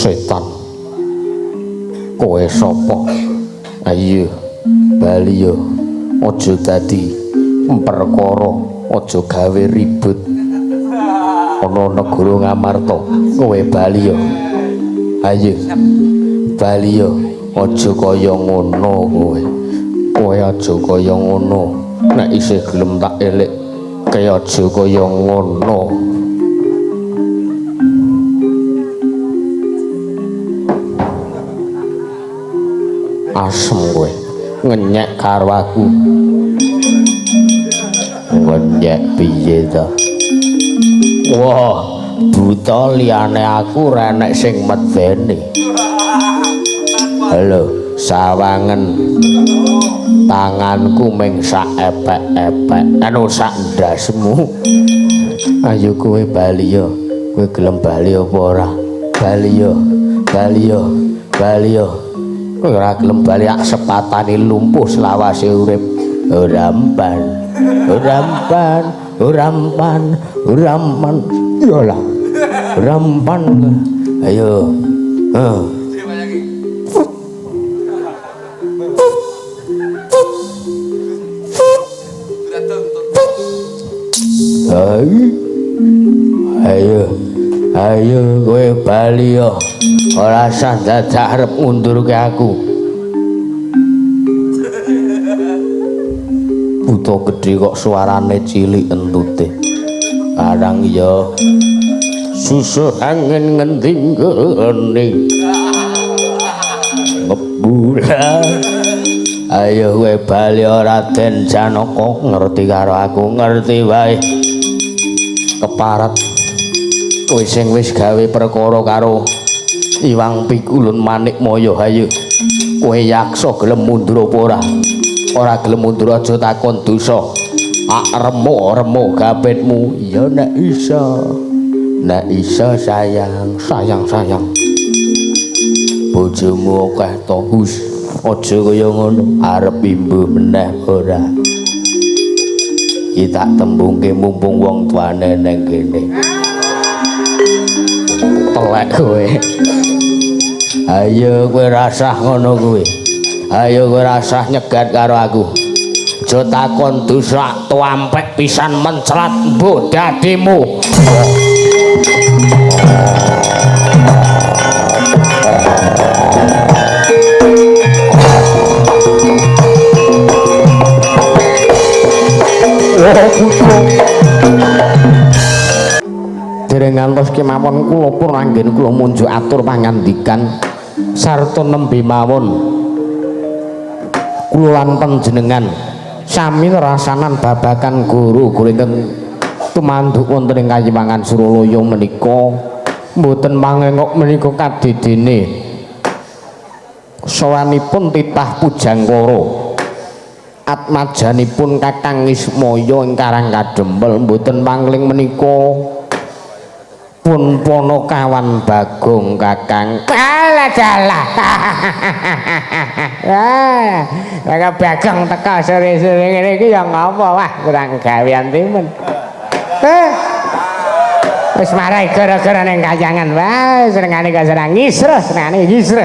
Setan. Kowe sapa? Ayo bali yo. Aja dadi perkara, aja gawe ribut. Ana negara Ngamarta, kowe bali yo. Ayo bali yo, aja kaya ngono kowe. Kowe aja kaya ngono. Nek isih gelem tak elik, kaya aja kaya ngono. Asem kowe, ngenyek karo aku. Ngenyek piye to? Wah, buta liyane aku ora enek sing medeni. Halo, sawangen. Tanganku ming sak epek-epek, anu sak ndasmu. Ayo kowe bali yo. Kowe gelem bali apa ora? Bali yo, bali yo, bali yo. Kowe ora gelem bali ak sepatane lumpuh selawase urip. Ora empan, ora empan, ora empan, ora empan. Iyalah. Ora empan. Ayo. Heeh. Ayo, ayo kowe bali yo. Ora usah dadak arep ngundurke aku. Buta gedhe kok suarane cilik entute. Karang ya susuh angin ngendi nggone. Ngebulan. Ayo kowe bali Raden Janaka, ngerti karo aku, ngerti wae. Keparat kowe sing wis gawe perkara karo Iwang Pikulun Manikmaya. Ayo kowe yaksa gelem mundur apa ora? Ora gelem mundur aja takon dosa. Ak remuk-remuk gapitmu. Ya nek iso. Nek iso sayang, sayang, sayang. Bojomu akeh to, Hus. Aja kaya ngono, arep imbuh meneh ora? Iki tak tembungke mumpung wong tuane neng kene. Telek kowe. Ayo kowe rasah ngono kuwi. Ayo kowe rasah nyegat karo aku. Aja takon dosa tuampek pisan menclat mbuh dadimu. Dereng ngantos kemawon kula pun anggen kula munjuk atur pangandikan sarta nembe mawon kula lan panjenengan sami nerasanan babakan guru guru ingkang tumanduk wonten ing Kayiwangan Suralaya menika mboten mangengok menika kadidene sowanipun titah pujangkara atmajanipun Kakang Ismaya ing Karang Kadempel mboten mangling menika pun Ponokawan Bagong Kakang. Alah dalah. Wah, Kakang Bagong teka sore-sore ngene iki ya ngapa wah kurang gawean timen. Wis marai gara-gara ning kayangan wae senengane kok seneng ngisruh senengane ngisruh.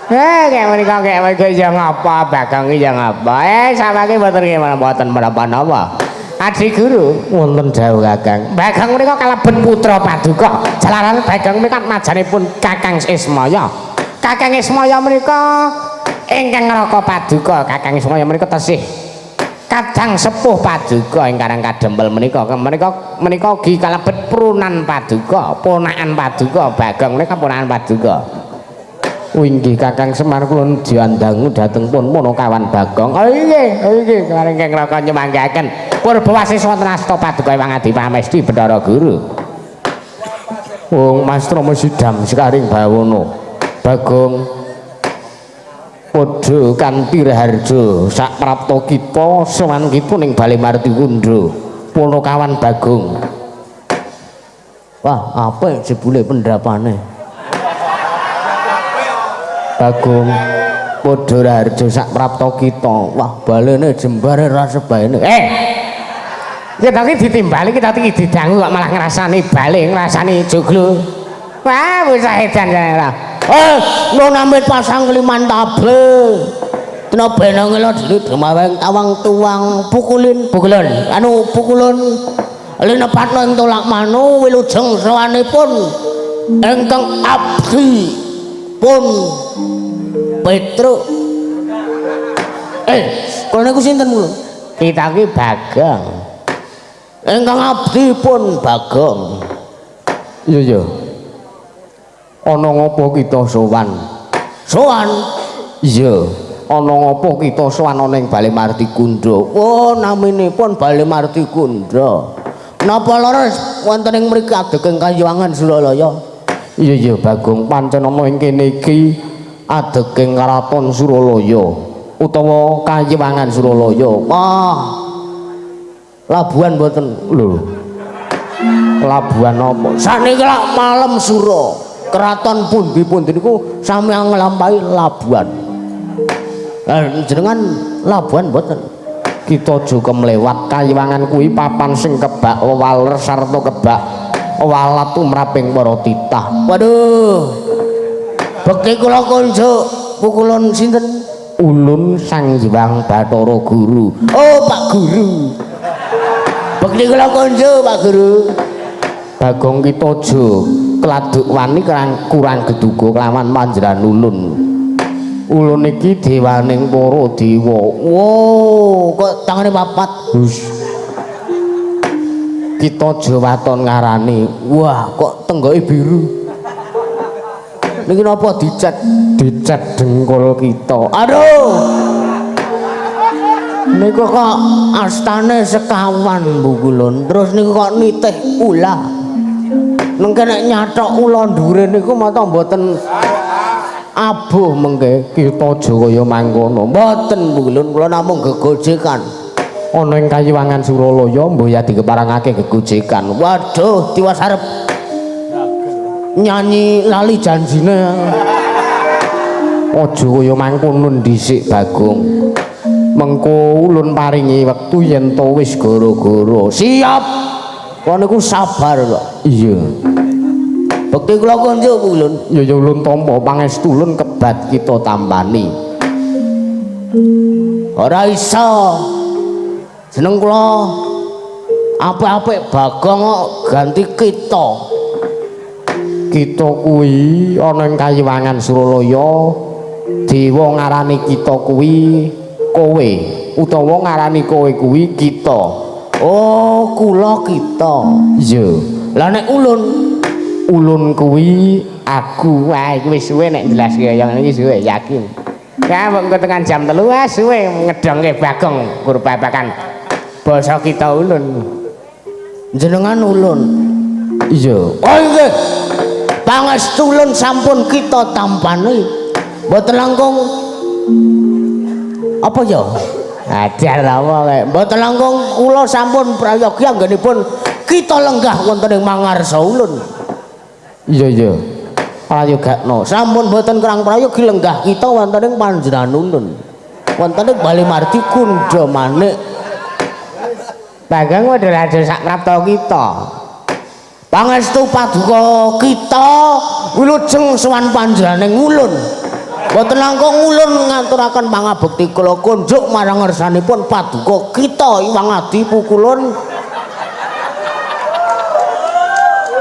Kaya menika kaya menika ya ngapa Bagong iki ya ngapa. Samake mboten nggih mboten menapa-napa. Adi guru wonten dawuh Kakang. Bagong menika kalebet putra paduka. Jalaran Bagong menika majanipun Kakang Ismaya. Kakang Ismaya menika ingkang ngraka paduka. Kakang Ismaya menika tesih kadang sepuh paduka ing Karang Kadempel menika. Menika menika ugi kalebet prunan paduka, ponakan paduka. Bagong menika ponakan paduka. Inggih Kakang Semar kula diandangu dhateng pun Ponokawan Bagong. Oh inggih, inggih kemarin ingkang ngraka nyemanggaken purba wasis wonten asta paduka Hyang Adi Pamesti Bathara Guru. Wong Mastra Sidam sekaring bawana. Bagong padha kanthi raharja sak prapta kita sowan kita ning Bale Martikundha. Ponokawan Bagong. Wah, apik jebule pendapane. Bagong padha raharja sak prapta kita. Wah, balene jembare ra sebaene. Kita iki ditimbali, kita iki didangu kok malah ngrasani bale, ngrasani joglo. Wah, bocah edan jane. Eh, lo namit pasang liman table. Tena benang lo dili demaweng tawang tuang pukulin pukulun. Anu pukulun linepatno ing tolak manu wilujeng sawanipun ingkang abdi pun Petruk. Eh, kula niku sinten kula? Kita ki Bagong. Ingkang abdi pun Bagong. Iya iya. Ana ngopo kita sowan? Sowan? Iya. Ana ngopo kita sowan ana ing Bale Martikunda? Oh, naminipun Bale Martikunda. Napa leres wonten ing mriki adeging Kayiwangan Suralaya? Iya iya Bagong, pancen ana ing kene iki adeging Karaton Suralaya utawa Kayiwangan Suralaya. Wah. Labuhan mboten lho. Labuhan apa? Sakniki lak malem sura. Keraton pundi-pundi niku sami nglampahi labuhan. Lah jenengan labuhan mboten? Kita aja kemlewat. Kayiwangan kuwi papan sing kebak wewaler sarta kebak walat tumraping para titah. Waduh. Bekti kula kunjuk pukulun sinten? Ulun Sang Hyang Bathara Guru. Oh, Pak Guru. Bekti kula kunjuk Pak Guru. Bagong kita aja keladuk wani kurang geduga kelawan panjenengan ulun. Ulun iki dewaning para dewa. Wow, kok tangane papat? Hus. Kita aja waton ngarani. Wah, kok tenggoke biru. Niki napa dicat? Dicat dengkul kita. Aduh. Niku kok astane sekawan Bu Kulun. Terus niku kok nitih ula. Mengke nek nyathok ula ndure niku mata mboten abuh mengke. Kita aja kaya mangkono. Mboten Bu Kulun, kula namung gegojekan. Ana ing Kayiwangan Suralaya mboya dikeparangake gegojekan. Waduh, tiwas arep nyanyi lali janjine. Aja kaya mangkono dhisik Bagong. Mengko ulun paringi wektu yen to wis gara-gara. Siap. Kula niku sabar kok. Iya. Bekti kula kunjuk Bu Ulun. Ya ya ulun tampa pangestu ulun kebat kita tampani. Ora iso. Jeneng kula apik-apik Bagong kok ganti kita. Kita kuwi ana ing Kayiwangan Suralaya, dewa ngarani kita kuwi kowe utawa ngarani kowe kuwi kita. Oh, kula kita. Iya. Lah nek ulun, ulun kuwi aku. Wah, iki wis suwe nek jelaske kaya ngene iki suwe yakin. Ya mengko tekan jam 3 wah suwe ngedongke Bagong gur babakan basa kita ulun. Jenengan ulun. Iya. Oh nggih. Pangestu ulun sampun kita tampani. Mboten langkung apa ya? Ajar apa kae? Mboten langkung kula sampun prayogi anggenipun kita lenggah wonten ing mangarsa ulun. Iya iya. Prayogakno. Sampun mboten kurang prayogi lenggah kita wonten ing panjenengan ulun. Wonten ing Bale Mardi Kunda Manik. Bagong padha aja sak prapta kita. Pangestu paduka kita wilujeng sowan panjenenganing ulun. Mboten langkung ulun ngaturaken pangabekti kula kunjuk marang ngersanipun paduka kita Iwang Adi pukulun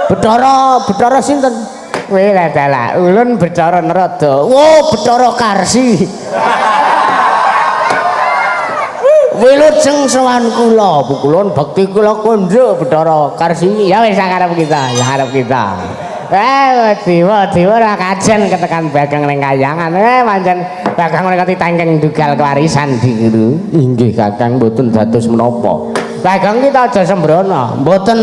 Betara, Betara sinten? Kowe dalah ulun Betara Narada. Oh, Betara Karsi. Wilujeng sowan kula, pukulun bekti kula kunjuk Betara Karsi. Ya wis arep kita, ya arep kita. Eh, dewa dewa ora kajen ketekan Bagong ning kayangan. Eh, pancen Bagong menika titangking dugal kewarisan di guru. Inggih Kakang mboten dados menapa. Bagong kita aja sembrono, mboten.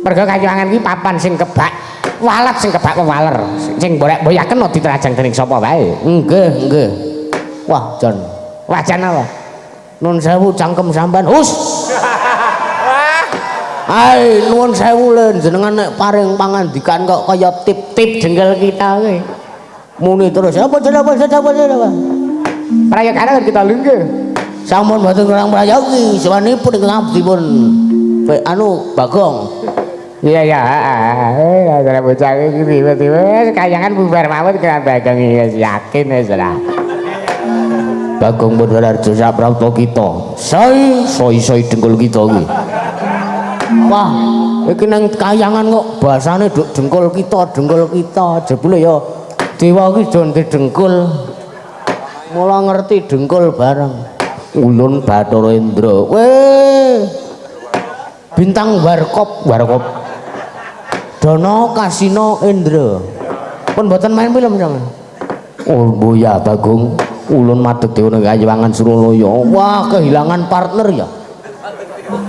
Mergo kayangan iki papan sing kebak walat sing kebak wewaler, sing borek-boyaken diterajang dening sapa wae. Nggih, nggih. Wah, jan. Wah, jan apa? Nun sewu cangkem sampean. Hus. Ai, nuwun sewu lho jenengan nek paring pangandikan kok kaya tip-tip jengkel kita kowe. Muni terus apa jeneng apa jeneng apa jeneng. Prayogane kita lungguh. Sampun mboten kurang prayogi, sawanipun ingkang abdi pun anu Bagong. Iya ya, heeh. Bocah iki tiba-tiba kayangan bubar mawon kira Bagong iki yakin wis lah. Bagong Bodorarjo saprapta kita. Soi soi soi dengkul kita iki. Wah, iki nang kayangan kok bahasane duk dengkul kita, jebule ya dewa iki do dengkul. Mula ngerti dengkul bareng. Ulun Bathara Indra. Weh. Bintang Warkop, Warkop. Dono Kasino Indra. Pun mboten main film sampean. Oh, ya Bagong, ulun madeg dewa nang Kayiwangan Suralaya. Wah, kehilangan partner ya.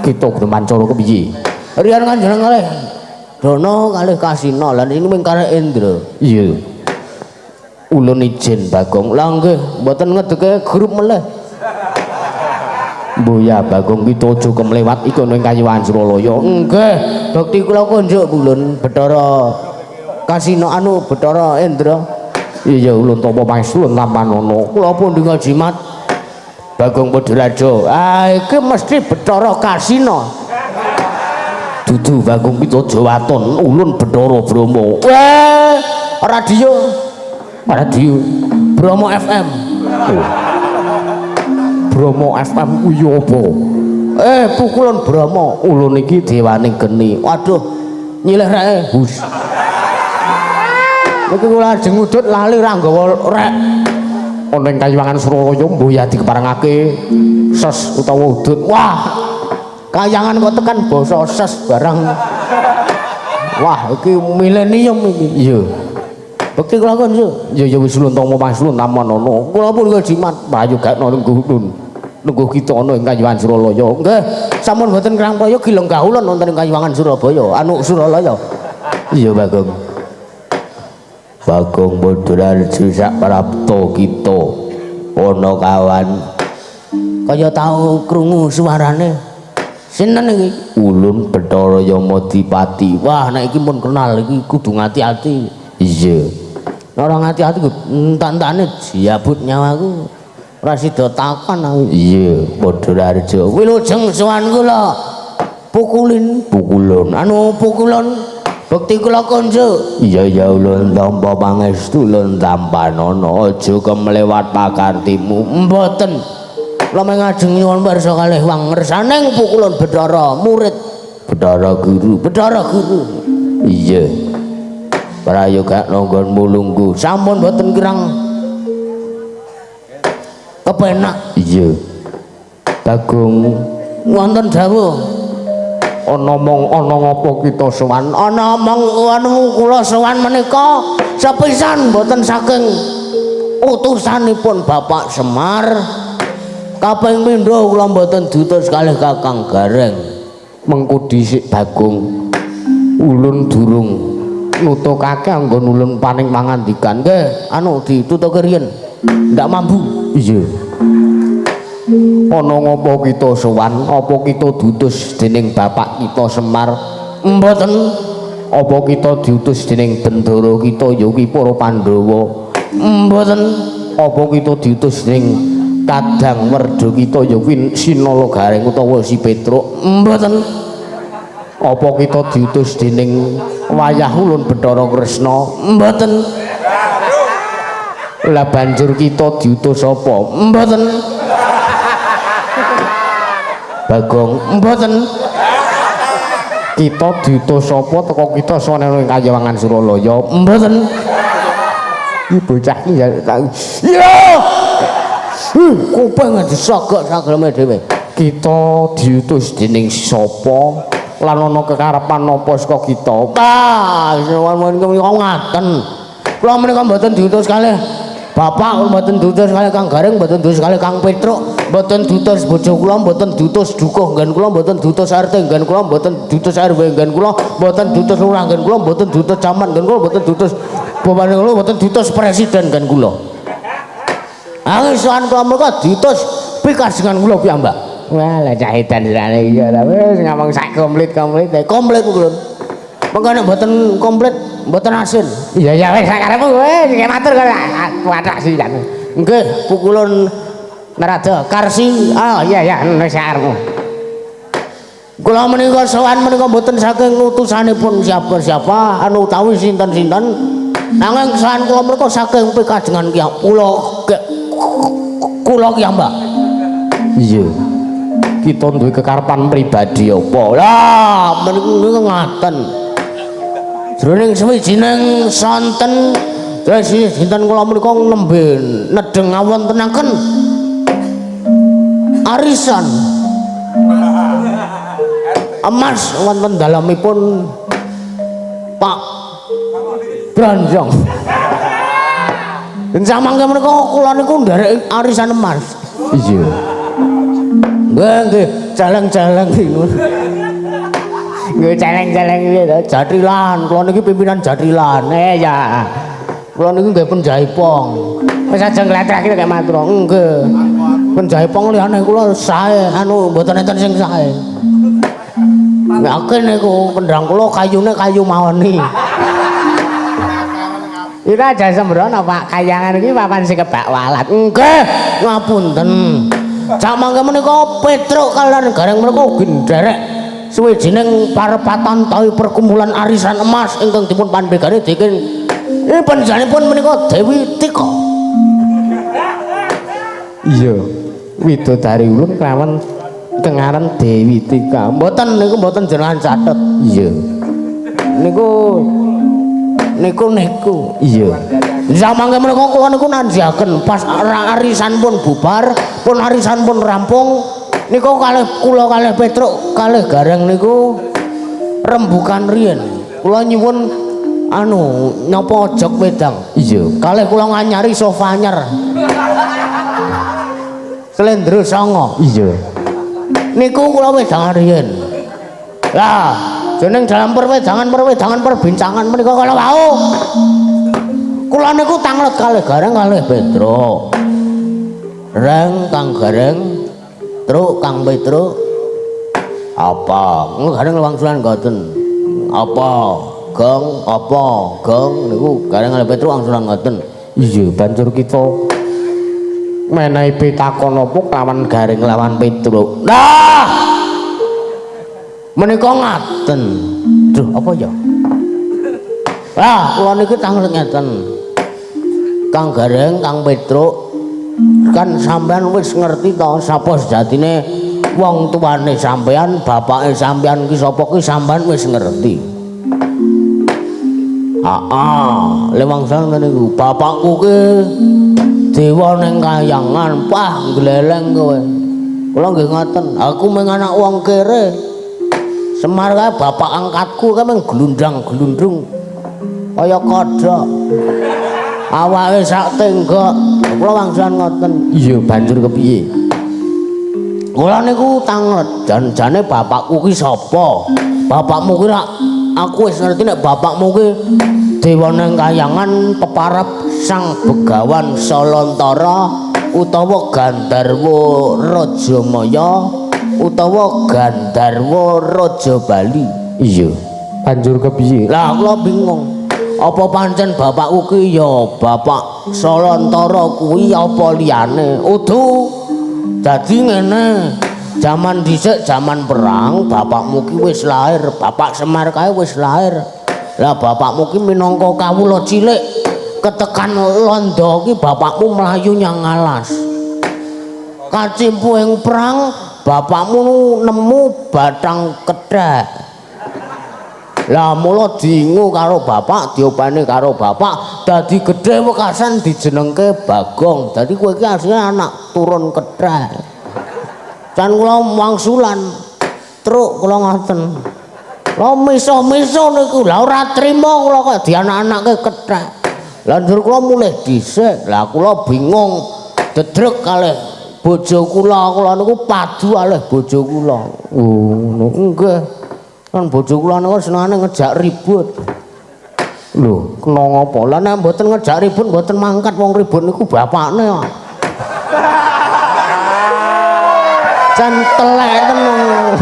Kita kudu mancara kepiye? Riyan kanjeneng kalih Dono kalih Kasino, lan ini mung karek Indra. Iya. Ulun izin Bagong. Lah nggih, mboten ngedeke grup meleh. Mbuya Bagong kita aja kemlewat iku ning Kayiwangan Suralaya. Nggih, bekti kula kunjuk ulun Bathara Kasino anu Bathara Indra. Iya ulun tampa pangestu ulun tampanana. Kula pundi jimat Bagong Bodorarjo. Ah iki mesti Bathara Kasino. Dudu Bagong kita aja waton, ulun Bathara Brahma. Weh, radio. Radio Bromo FM. Oh. Bromo FM kuwi apa? Pukulun Bromo, ulun iki dewane geni. Waduh, nyilih reke. Hus. Iki kula ajeng ngudut lali ra nggawa rek. Ana ing Kayiwangan Suralaya mbuh ya dikeparengake ses utawa udut. Wah, kayangan kok tekan basa ses barang. Wah, iki milenium iki. Iya. Bekti kula kon yo. Ya ya wis ulun tampa pangestu tampanana. Kula pun jimat payu gakno nunggu nunggu kita ana ing Kayiwangan Suralaya. Nggih, sampun mboten kirang praya gilenggah ulun wonten ing Kayiwangan Surabaya, anu Suralaya. Iya Bagong. Bagong Bodorarjo sak prapta kita ana kawan. Kaya tau krungu suarane. Sinten iki? Ulun Bathara Yamadipati. Wah, nek iki pun kenal iki kudu ngati-ati. Iya. Nek ora ngati-ati entak-entakane jabut nyawaku. Ora sida takon aku. Iya, Bodorarjo. Wilujeng sowan kula. Pukulin, pukulun. Anu pukulun bekti kula konjo. Iya ya ulun tampa pangestu ulun tampanana aja kemlewat pakartimu. Mboten. Kula mung ngajeng nyuwun pirsa kalih wang ngersaning pukulun Bathara murid Bathara guru, Bathara guru. Iya. Prayoga nggonmu lungguh. Sampun mboten kirang kepenak. Iya. Bagong wonten dawuh. Ana mong ana ngapa kita sowan? Ana mong anu kula sowan menika sepisan mboten saking utusanipun Bapak Semar. Kaping pindho kula mboten diutus kalih Kakang Gareng. Mengko dhisik Bagong. Ulun durung nutukake anggon ulun paning pangandikan. Nggih, anu ditutuke riyen. Ndak mambu. Iya. Ana ngapa kita sowan? Apa kita diutus dening bapak kita Semar? Mboten. Apa kita diutus dening bendara kita ya kuwi para Pandhawa? Mboten. Apa kita diutus dening kadang werda kita ya kuwi Sinala Gareng utawa si Petruk? Mboten. Apa kita diutus dening wayah ulun Bathara Kresna? Mboten. Lah banjur kita diutus apa? Mboten. Bagong, mboten. Kita diutus apa teko kita sowan ing Kayiwangan Suralaya? Mboten. Iki bocah iki ya. Ya. Kuping disogok sageleme dhewe. Kita diutus dening sapa? Lan ana kekarepan napa saka kita? Wah, nyuwun menika ngaten. Kula menika mboten diutus kalih Bapak, mboten diutus kalih Kang Gareng, mboten diutus kalih Kang Petruk, mboten diutus bojo kula, mboten diutus dukuh nggen kula, mboten diutus RT nggen kula, mboten diutus RW nggen kula, mboten diutus lurah nggen kula, mboten diutus camat nggen kula, mboten diutus bupati kula, mboten diutus presiden nggen kula. Ah, sowan kula menika diutus pikajengan kula piyambak. Wah, lah cah edan sirane iki ora wis ngomong sak komplit-komplit. Komplit kula. Mengko nek mboten komplit mboten asin. Iya ya wis sak karepmu wis iki matur kok watak sih kan. Nggih, pukulun Narada Karsi. Oh iya ya wis karepmu. Kula menika sowan menika mboten saking utusanipun siapa-siapa anu utawi sinten-sinten. Nanging sowan kula menika saking pikajengan ki kula kula ki Mbak. Iya. Kita duwe kekarepan pribadi apa? Lah menika ngaten. Jroning sawijining sonten dinten kula menika nembe nedheng ngawontenaken arisan emas wonten dalemipun Pak Branjong. Samangke menika kula niku nderek arisan emas. Iya. Nggih nggih, celeng-celeng niku. Nggih celeng-celeng iki to, jathilan. Kula niki pimpinan jathilan. Ya. Kula niku nggih penjaipong. Wis aja ngletrek iki kaya matur. Nggih. Penjaipong liyane kula sae, anu mboten enten sing sae. Yakin niku kendang kula kayune kayu mahoni. Ira aja sembrono Pak, kayangan iki papan sing kebak walat. Nggih, ngapunten. Sak mangke menika Petruk kalian Gareng menika ugi nderek suwijining parepatan utawi perkumpulan arisan emas ingkang dipun pandhegani dening ini panjenenganipun menika Dewi Tika. Iya. Widodari ulun kelawan kengaran Dewi Tika. Mboten niku mboten jenengan catet. Iya. Niku niku niku. Iya. Samangke menika kula niku nandiaken pas arisan pun bubar, pun arisan pun rampung niku kalih kula kalih Petruk kalih Gareng niku rembukan riyen. Kula nyuwun anu napa jok wedang. Iya. Kalih kula nganyari sofa anyar. Slendro 9. Iya. Niku kula wedangan riyen. Lah, jeneng dalam perwedangan-perwedangan perbincangan menika kala wau. Kula niku tanglet kalih Gareng kalih Petruk. Reng Kang Gareng, Truk Kang Petruk. Apa? Gareng wangsulan ngoten. Apa? Gong apa? Gong niku Gareng kalih Petruk wangsulan ngoten. Iya, banjur kita menehi pitakon apa kelawan Gareng lawan Petruk. Lah. Menika ngaten. Duh, apa ya? Lah, kula niki tanglet ngeten. Kang Gareng, Kang Petruk, kan sampean wis ngerti to sapa sejatine wong tuane sampean, bapake sampean ki sapa ki sampean wis ngerti. Heeh, lha wangsul ngene iku, bapakku ki dewa ning kayangan, pah gleleng kowe. Kula nggih ngoten, aku mung anak wong kere. Semar kae bapak angkatku kae mung glundang-glundung kaya kodhok. Awake sak tenggok. Kula wangsulan ngoten. Iya, banjur kepiye? Kula niku tanglet, jan-jane bapakku ki sapa? Bapakmu ki rak aku wis ngerti nek bapakmu ki dewa ning kayangan peparep Sang Begawan Salantara utawa Gandharwa Rajamaya utawa Gandharwa Raja Bali. Iya. Banjur kepiye? Lah kula bingung. Apa pancen bapakku ki ya bapak Salantara kuwi apa liyane? Udu. Dadi ngene. Jaman dhisik jaman perang bapakmu ki wis lahir, bapak Semar kae wis lahir. Lah bapakmu ki minangka kawula cilik ketekan londo ki bapakmu mlayu nyang alas. Kacimpu ing perang bapakmu nemu batang kethek. Lah mula diingu karo bapak, diopeni karo bapak, dadi gedhe wekasan dijenengke Bagong. Dadi kowe iki asline anak turun kethek. Jan kula wangsulan truk kula ngoten. Kula miso-miso niku lah ora trima kula kok dianak-anake kethek. Lah njur kula mulih dhisik. Lah kula bingung dedrek kalih bojo kula, kula niku padu kalih bojo kula. Oh, ngono. Nggih. Kan bojo kula niku senengane ngejak ribut. Lho, kena ngapa? Lah nek mboten ngejak ribut mboten mangkat, wong ribut niku bapakne kok. Jan telek tenan.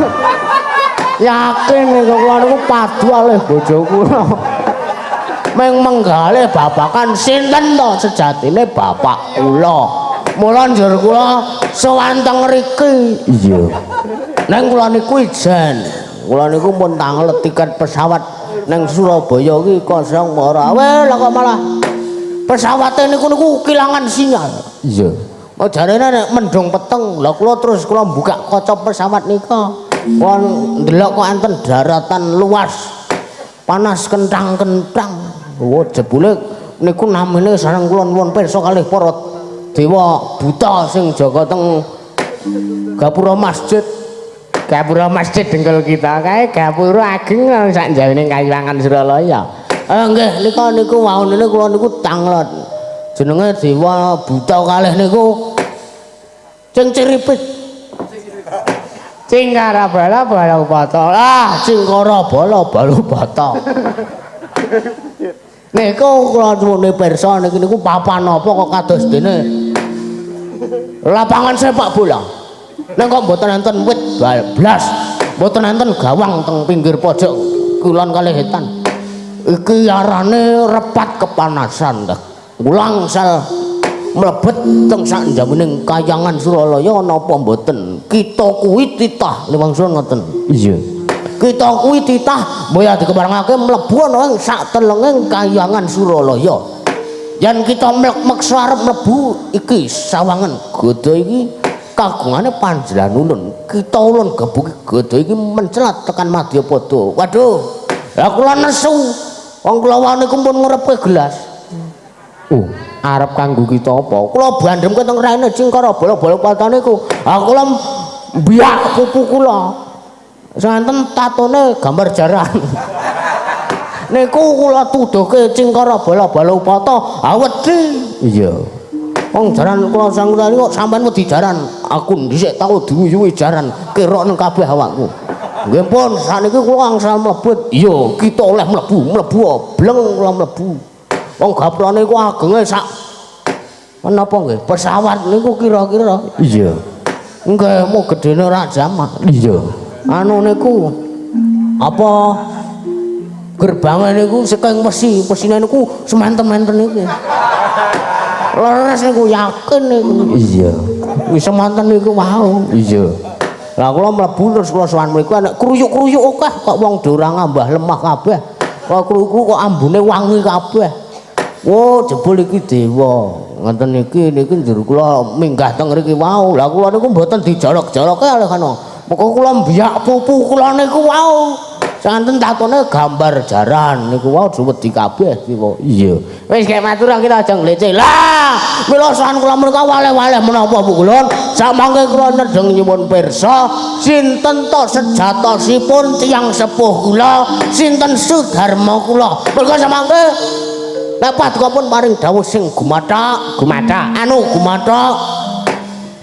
Yakin niku kula niku padu kalih bojo kula. Meng menggale babakan sinten to sejatine bapak kula. Mula njur kula sowan teng mriki. Iya. Neng kula niku ijen. Kula niku pun tanglet tiket pesawat nang Surabaya iki kosong ora. Weh, lah kok malah pesawate niku niku kilangan sinyal. Iya. Oh jarene nek mendung peteng. Lah kula terus kula buka kaca pesawat nika. Kula ndelok kok enten daratan luas. Panas kentang-kentang. Oh jebule niku namine sareng kula nuwun pirsa kalih para dewa buta sing jaga teng gapura masjid. Gapura masjid dengkul kita kae gapura ageng sak jawene Kayangan Suralaya. Nggih nika niku waunene kula niku tanglet. Jenenge dewa buta kalih niku sing ciripit. Cingkara bala bala upata. Ah, cingkara bala bala upata. Niku kula nyuwun pirsa niki niku papan apa kok kados dene lapangan sepak bola. Nek kok mboten enten wit blas, mboten enten gawang teng pinggir pojok kulon kalih etan. Iki arane repat kepanasan ta. Ulang sel mlebet teng sak njamining Kayangan Suralaya napa mboten? Kita kuwi titah liwang sun ngoten. Iya. Kita kuwi titah mbaya dikeparengake mlebu ana ing sak telenging Kayangan Suralaya. Yen kita meksa arep mlebu iki sawangan gada iki kagungane panjenengan ulun. Kita ulun gebuki gada iki mencelat tekan madyapada. Waduh, lah kula nesu. Wong kula wau niku pun ngurepke gelas. Oh, arep kanggo kita apa? Kula bandhemke teng raine Cingkara bala-bala patane niku. Ha kula mbiyak pupu kula. Santen tatone gambar jaran. Niku kula tuduhke Cingkara bala-bala upata, ha wedi. Iya. Wong jaran kula sangkutane kok sampean wedi jaran. Aku dhisik tau diuyuhi jaran, kerok kabeh awakku. Nggih pun, sakniki kula angsal mlebet. Iya, kita oleh mlebu, mlebu bleng kula mlebu. Wong gaprane iku agenge sak menapa nggih? Pesawat niku kira-kira. Iya. Nggih, mu gedene ora jamak. Iya. Anu niku apa gerbange niku saking wesi, wesine niku sementen-menten niku. Leres niku yakin niku. Iya. Wis semanten niku wau. Iya. Lah kula mlebu terus kula sowan mriku ana kruyuk-kruyuk akeh kok wong do ora ngambah lemah kabeh. Kok kruyuk kok ambune wangi kabeh. Oh, jebul iki dewa. Ngoten iki niki njur kula minggah teng mriki wau. Lah kula niku mboten dijorok-joroke kalih kana. Moko kula mbiyak pupu kula niku wau. Santen tatone gambar jaran niku wau wedi kabeh dewa. Iya. Wis gek matur kita aja ngleceh. Lah, mila sowan kula menika waleh-waleh menapa Bu Kulon? Samangke kula nedheng nyuwun pirsa sinten to sejatosipun tiyang sepuh kula, sinten sudharma kula. Merga samangke nek paduka pun paring dawuh sing gumathak, Gumathak. Anu gumathak.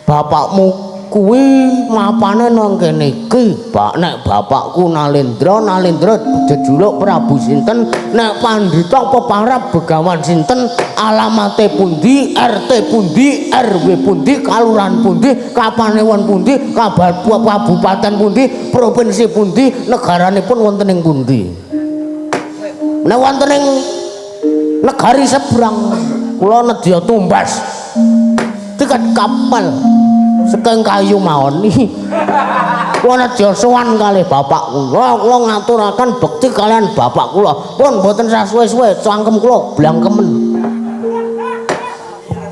Bapakmu kuwi mapane nang kene iki. Bak nek bapakku Nalendra, Nalendra jejuluk Prabu sinten, nek pandhita peparab Begawan sinten, alamate pundi, RT pundi, RW pundi, kalurahan pundi, kapanewon pundi, kabupaten pundi, provinsi pundi, negaranipun wonten ing pundi. Nek wonten ing negari seberang kula nedya tumbas tiket kapal saking kayu maoni. Kula nedya sowan kalih bapak kula, kula ngaturaken bekti kalian bapak kula. Pun mboten sasuwe-suwe cangkem kula blangkemen.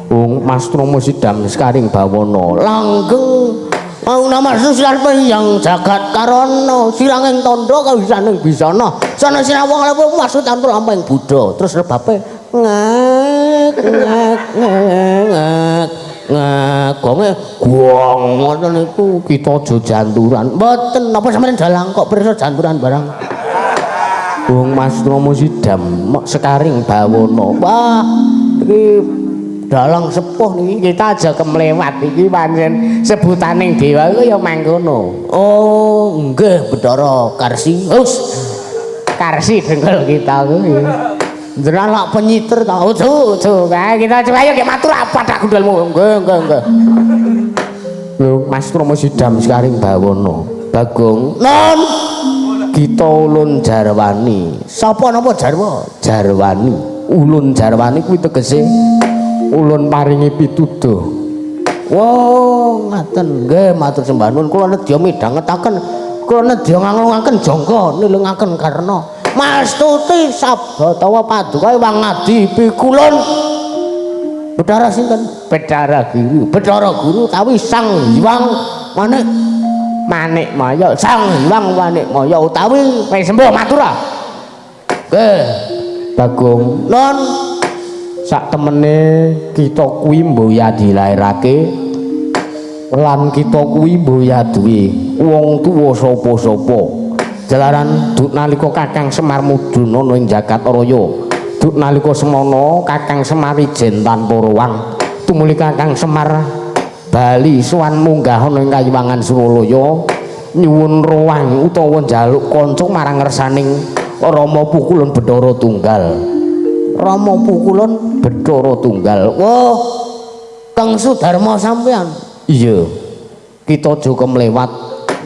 Wong Mas Tromo Sidam sekaring bawana. Langgeng mau nama susilan yang jagat karana siranging tandha kawisaning bisana sana sinawang lepo maksud tantul amping Buddha. Terus rebape ngek ngek ngek ngek gonge gong ngoten niku kita aja janturan. Mboten napa sampeyan dalang kok pirsa janturan barang. Wong Mas Tromo Sidam sekaring bawana. Wah, iki dalang sepuh niki kita aja kemlewat iki pancen sebutaning dewa iku ya mangkono. Oh, nggih Bathara Karsi. Hus. Karsi dengkul kita kuwi. Jenengan lak penyiter ta. Ojo, ojo. Kae kita coba ayo gek matur apa tak gundulmu. Nggih, nggih, nggih. Lho, Mas Kromo Sidam sekaring bawana. Bagong. Non. Kita ulun jarwani. Sapa napa jarwa? Jarwani. Ulun jarwani kuwi tegese ulun paringi pituduh. Wah, ngaten nggih matur sembah nuwun kula nedya midhangetaken Kula nedya nganglungaken jangga nilingaken karna. Mastuti sabda tawa paduka Hyang Adi Pikulun. Betara sinten? Betara Guru. Betara Guru utawi Sang Hyang Manik Manikmaya. Sang Hyang Manikmaya utawi wis sembuh matura. Nggih, Bagong. Non sak temene kita kuwi mboya dilairake lan kita kuwi mboya duwe wong tuwa sapa-sapa. Jalaran duk nalika Kakang Semar mudhun ana ing jagat raya. Duk nalika semana Kakang Semar ijen tanpa ruang. Tumuli Kakang Semar bali sowan munggah ana ing Kayiwangan Suralaya nyuwun ruang utawa njaluk kanca marang ngersaning Rama Pukulun Bathara Tunggal. Rama Pukulun Bathara Tunggal. Wah, Kang Sudarma sampean. Iya. Kita aja kemlewat.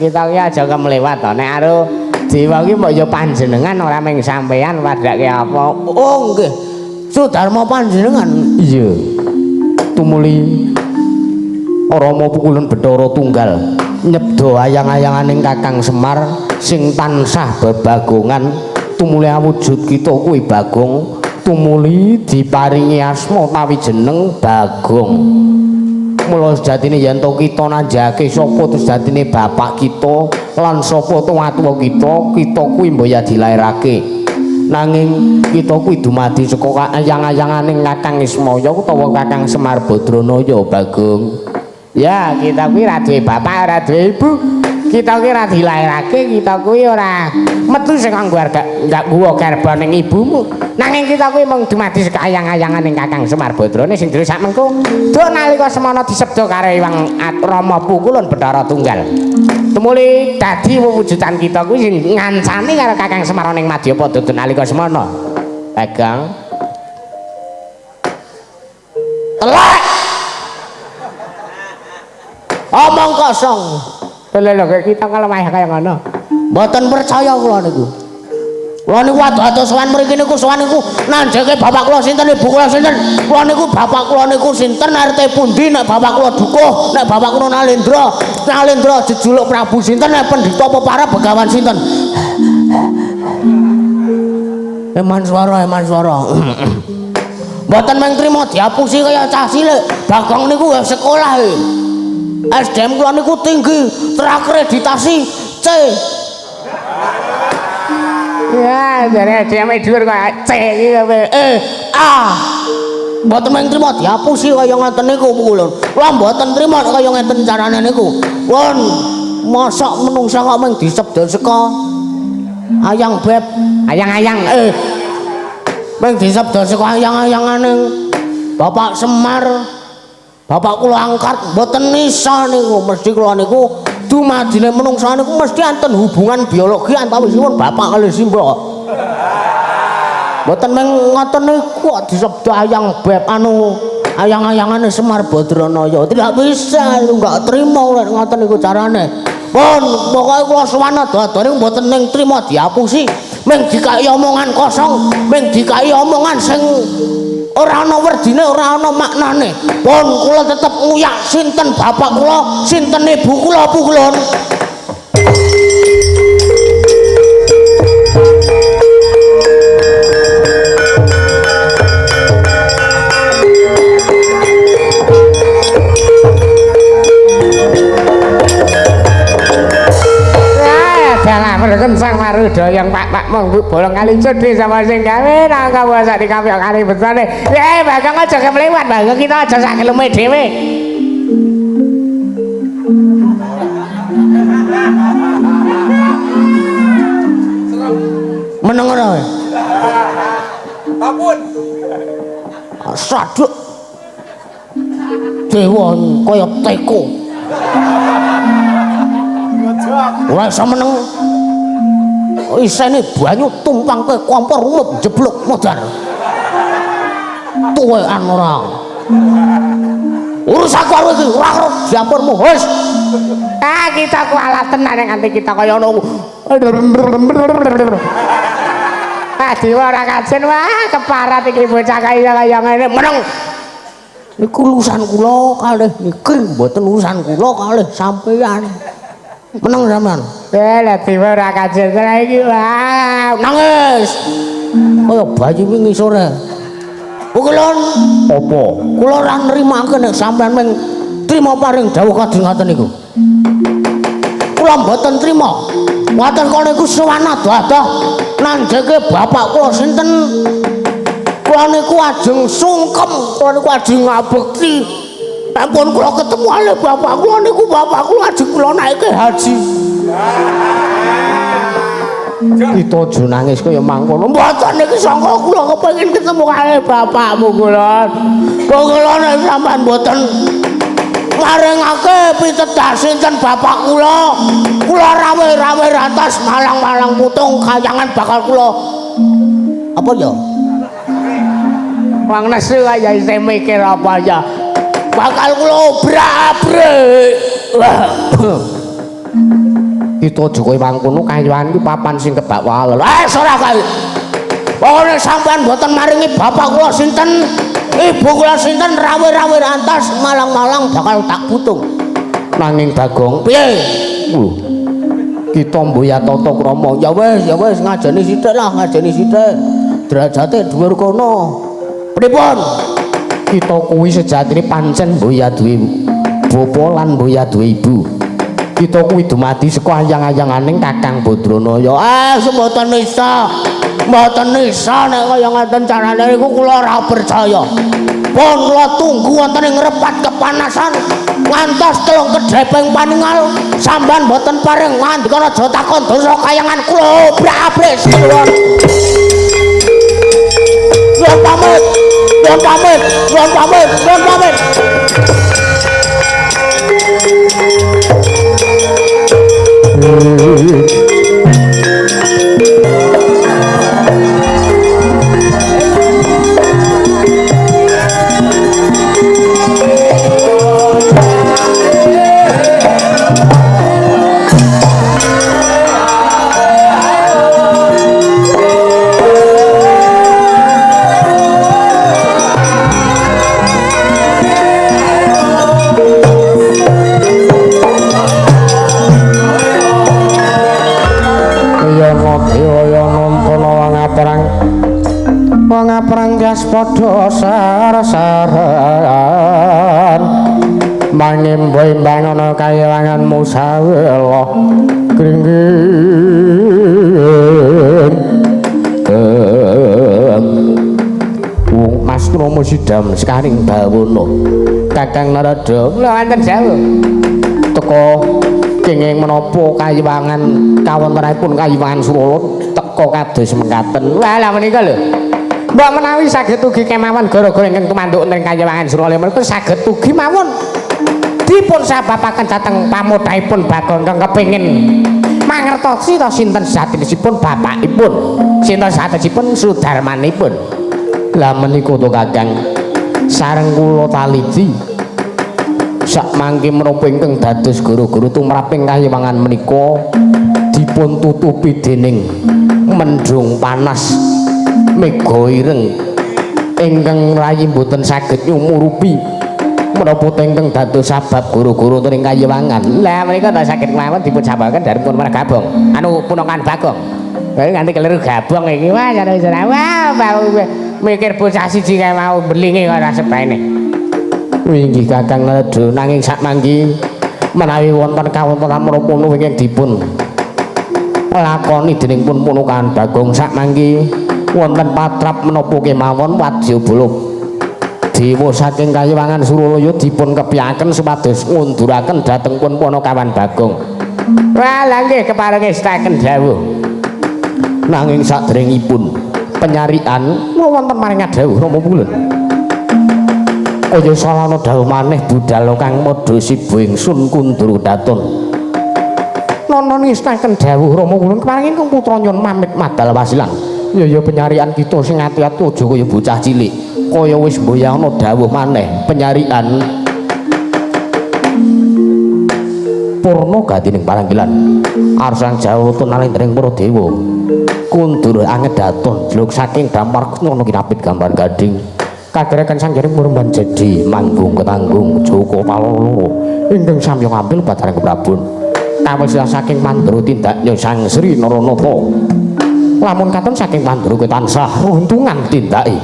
Kita ki aja kemlewat to. Nek karo dewa ki mbok ya panjenengan ora mung sampean padhake apa. Oh nggih. Sudarma panjenengan. Iya. Tumuli Rama Pukulun Bathara Tunggal nyebda ayang-ayanganing Kakang Semar sing tansah bebagongan tumuli awujud kita kuwi Bagong tumuli diparingi asma utawi jeneng Bagong. Mula sejatine yen to kita nanjake sapa sejatine bapak kita lan sapa tuwa-tuwa kita, kita kuwi mboya dilairake. Nanging kita kuwi dumadi saka ayang-ayanganing Kakang Ismaya utawa Kakang Semar Badranaya Bagong. Ya, kita kuwi ora duwe bapak, ora duwe ibu. Kita kuwi ora dilairake, kita kuwi ora metu saka gua garba ning ibumu. Nanging kita kuwi mung dumadi saka ayang-ayanganing Kakang Semar Badrane sing dhewe sak mengko. Duk nalika semana disebda karo Hyang Rama Pukulun Bathara Tunggal. Tumuli dadi wewujudan kita kuwi sing ngancani karo Kakang Semar ning Madyapada duk nalika semana. Pegang. Telek. Omong kosong. Lho lho kita kalau mah kaya ngono. Mboten percaya kula niku. Kula niku ado-ado sowan mriki niku sowan niku nanjeke bapak kula sinten ibu kula sinten. Kula niku bapak kula niku sinten RT pundi nek bapak kula dukuh, nek bapak kula Nalendra, Nalendra jejuluk Prabu sinten nek pendhita peparab Begawan sinten. Eman swara, eman swara. Mboten mung trimo diapusi kaya cah cilik. Bagong niku ya sekolah e. SDM kula niku tinggi, terakreditasi C. Ya, jare SDM dhuwur kok C iki kowe. A. Mboten mung trimo diapusi kaya ngoten niku kula. Kula mboten trimo kaya ngeten carane niku. Pun mosok menungsa kok mung disebda saka ayang beb, ayang-ayang. Mung disebda saka ayang-ayangane Bapak Semar. Bapak kula angkat mboten iso niku, mesti kula niku dumadine menungsa niku mesti enten hubungan biologi antawisipun bapak kalih simbok. Mboten mung ngoten niku kok disebda ayang beb anu ayang-ayangane Semar Badranaya. Tidak bisa, enggak terima lek ngoten niku carane. Pun pokoke kula sowan ado-ado niku mboten ning trima diapusi, mung dikai omongan kosong, mung dikai omongan sing ora ana werdine, ora ana maknane. Pun kula tetep nguyak sinten bapak kula, sinten ibu kula pukulun. Sang Marudayang Pak Pak mung bolong kali cedhe sama sing gawe nangka sak dikapyok kali betane. Bagong aja kemlewat, Bagong kita aja sak geleme dhewe. Meneng ora kowe? Ampun. Saduk. Dewa kaya teko. Ora iso meneng. Isene banyu tumpang ke kompor umup jeblok modar. Tuwekan ora. Urus aku karo iki ora karo dapurmu wis. Ah kita kualat tenan nek nganti kita kaya ngono. Ah dewa ora kajen wah keparat iki bocah kaya kaya ngene meneng. Niku urusan kula kalih niki mboten urusan kula kalih sampeyan. Meneng sampean. Lah dewa ora kajen iki wah. Nangis. Kaya bayi wingi sore. Kulon apa? Kula ora nrimake nek sampean mung trima paring dawuh kados ngaten niku. Kula mboten trima. Waten kala niku sowan adoh-adoh nanjeke bapak kula sinten. Kula niku ajeng sungkem, kula niku ajeng ngabekti. Nek pun kula ketemu ale bapak kula niku bapak kula ajeng kula naike haji. Kita aja nangis kaya mangkono. Mboten niki sangka kula kepengin ketemu karo bapakmu kula. Kula nek sampean mboten maringake pitedah sinten bapak kula, kula rawe-rawe rantas malang-malang putung kayangan bakal kula. Apa ya? Wong nesu kaya isih mikir apa ya. Bakal kula obrak-abrik. Kita aja kowe mangkono kayuan iki papan sing kebak walel. Ora kae. Pokoke sampean mboten maringi bapak kula sinten, ibu kula sinten rawe-rawe rantas malang-malang bakal tak putung. Nanging Bagong, piye? Lho. Kita mboya tata krama. Ya wis ngajeni sithik lah, ngajeni sithik. Derajate dhuwur kono. Pripun? Kita kuwi sejatine pancen mboya duwe bapa lan mboya duwe ibu. Kita kuwi dumadi saka ayang-ayanganing Kakang Badranaya. Mboten isa. Mboten isa nek kaya ngaten carane niku kula ora percaya. Pun kula tunggu wonten ing repat kepanasan ngantos telung kedheping paningal sampean mboten paring ngandika aja takon dosa kayangan kula obrak-abrik senuwun. Nyuwun pamit. Nyuwun pamit. Nyuwun pamit. Nyuwun pamit. Padha sar-saran mangimbo-imbang ana kayilangan musawela kringging Wong Mas Kromo Sidam sekaring bawono Kakang Narada kula wonten dawuh teka kenging menapa kayiwangan kawontenanipun kayiwangan Surala teka kados mekaten. Wah lha menika lho mbok menawi saged ugi kemawon gara-gara ingkang tumanduk wonten kayiwangan Surala menika saged ugi mawon dipun sababaken dhateng pamothahipun Bagong ingkang kepengin mangertosi ta sinten sategesipun bapakipun, sinten sategesipun sudarmanipun. Lah menika to Kakang sareng kula taliti sak mangke menapa ingkang dados guru-guru tumraping kayiwangan menika dipun tutupi dening mendung panas mega ireng ingkang rayi mboten saged nyumurupi menapa ingkang dados sabab guru-guru wonten ing kayiwangan. Lah menika ta saged mawon dipun sababaken dharipun Gabong anu punokan Bagong. Kowe nganti keliru Gabong iki wah wah mikir bocah siji kae mau belinge ora sebaene. Inggih Kakang Narada nanging sak mangki menawi wonten kawontenan menapa ingkang dipun lakoni dening pun punokan Bagong sak mangki wonten patrap menapa kemawon wadyabala dewa saking kayiwangan Suralaya dipun kepyaken supados ngunduraken dhateng pun Punakawan Bagong. Wah lha nggih kepareng ngestaken dawuh. Nanging saderengipun penyarian wonten maring dawuh Rama Pulun. Kaya sarana dawuh maneh budal kang madha siba ingsun kundur daton. Nono ngestaken dawuh Rama Pulun kepareng ingkang putra nyuwun pamit madal wasilan. Ya ya penyarian kita sing ati-ati aja kaya bocah cilik. Kaya wis mboyangna dawuh maneh penyarian purna gatining paranggilan arsang jawata nalendring para dewa kundur angedaton jluk saking damar ngono kinapit gambar gading kagerekan sanggaring muremban jadi manggung ketanggung Joko Palolo ingkang samya ngambil batarang Prabun Kawis saking Mandra tindaknya Sang Sri Naranata. Lamun katon saking Mandra kowe tansah runtungan tindake.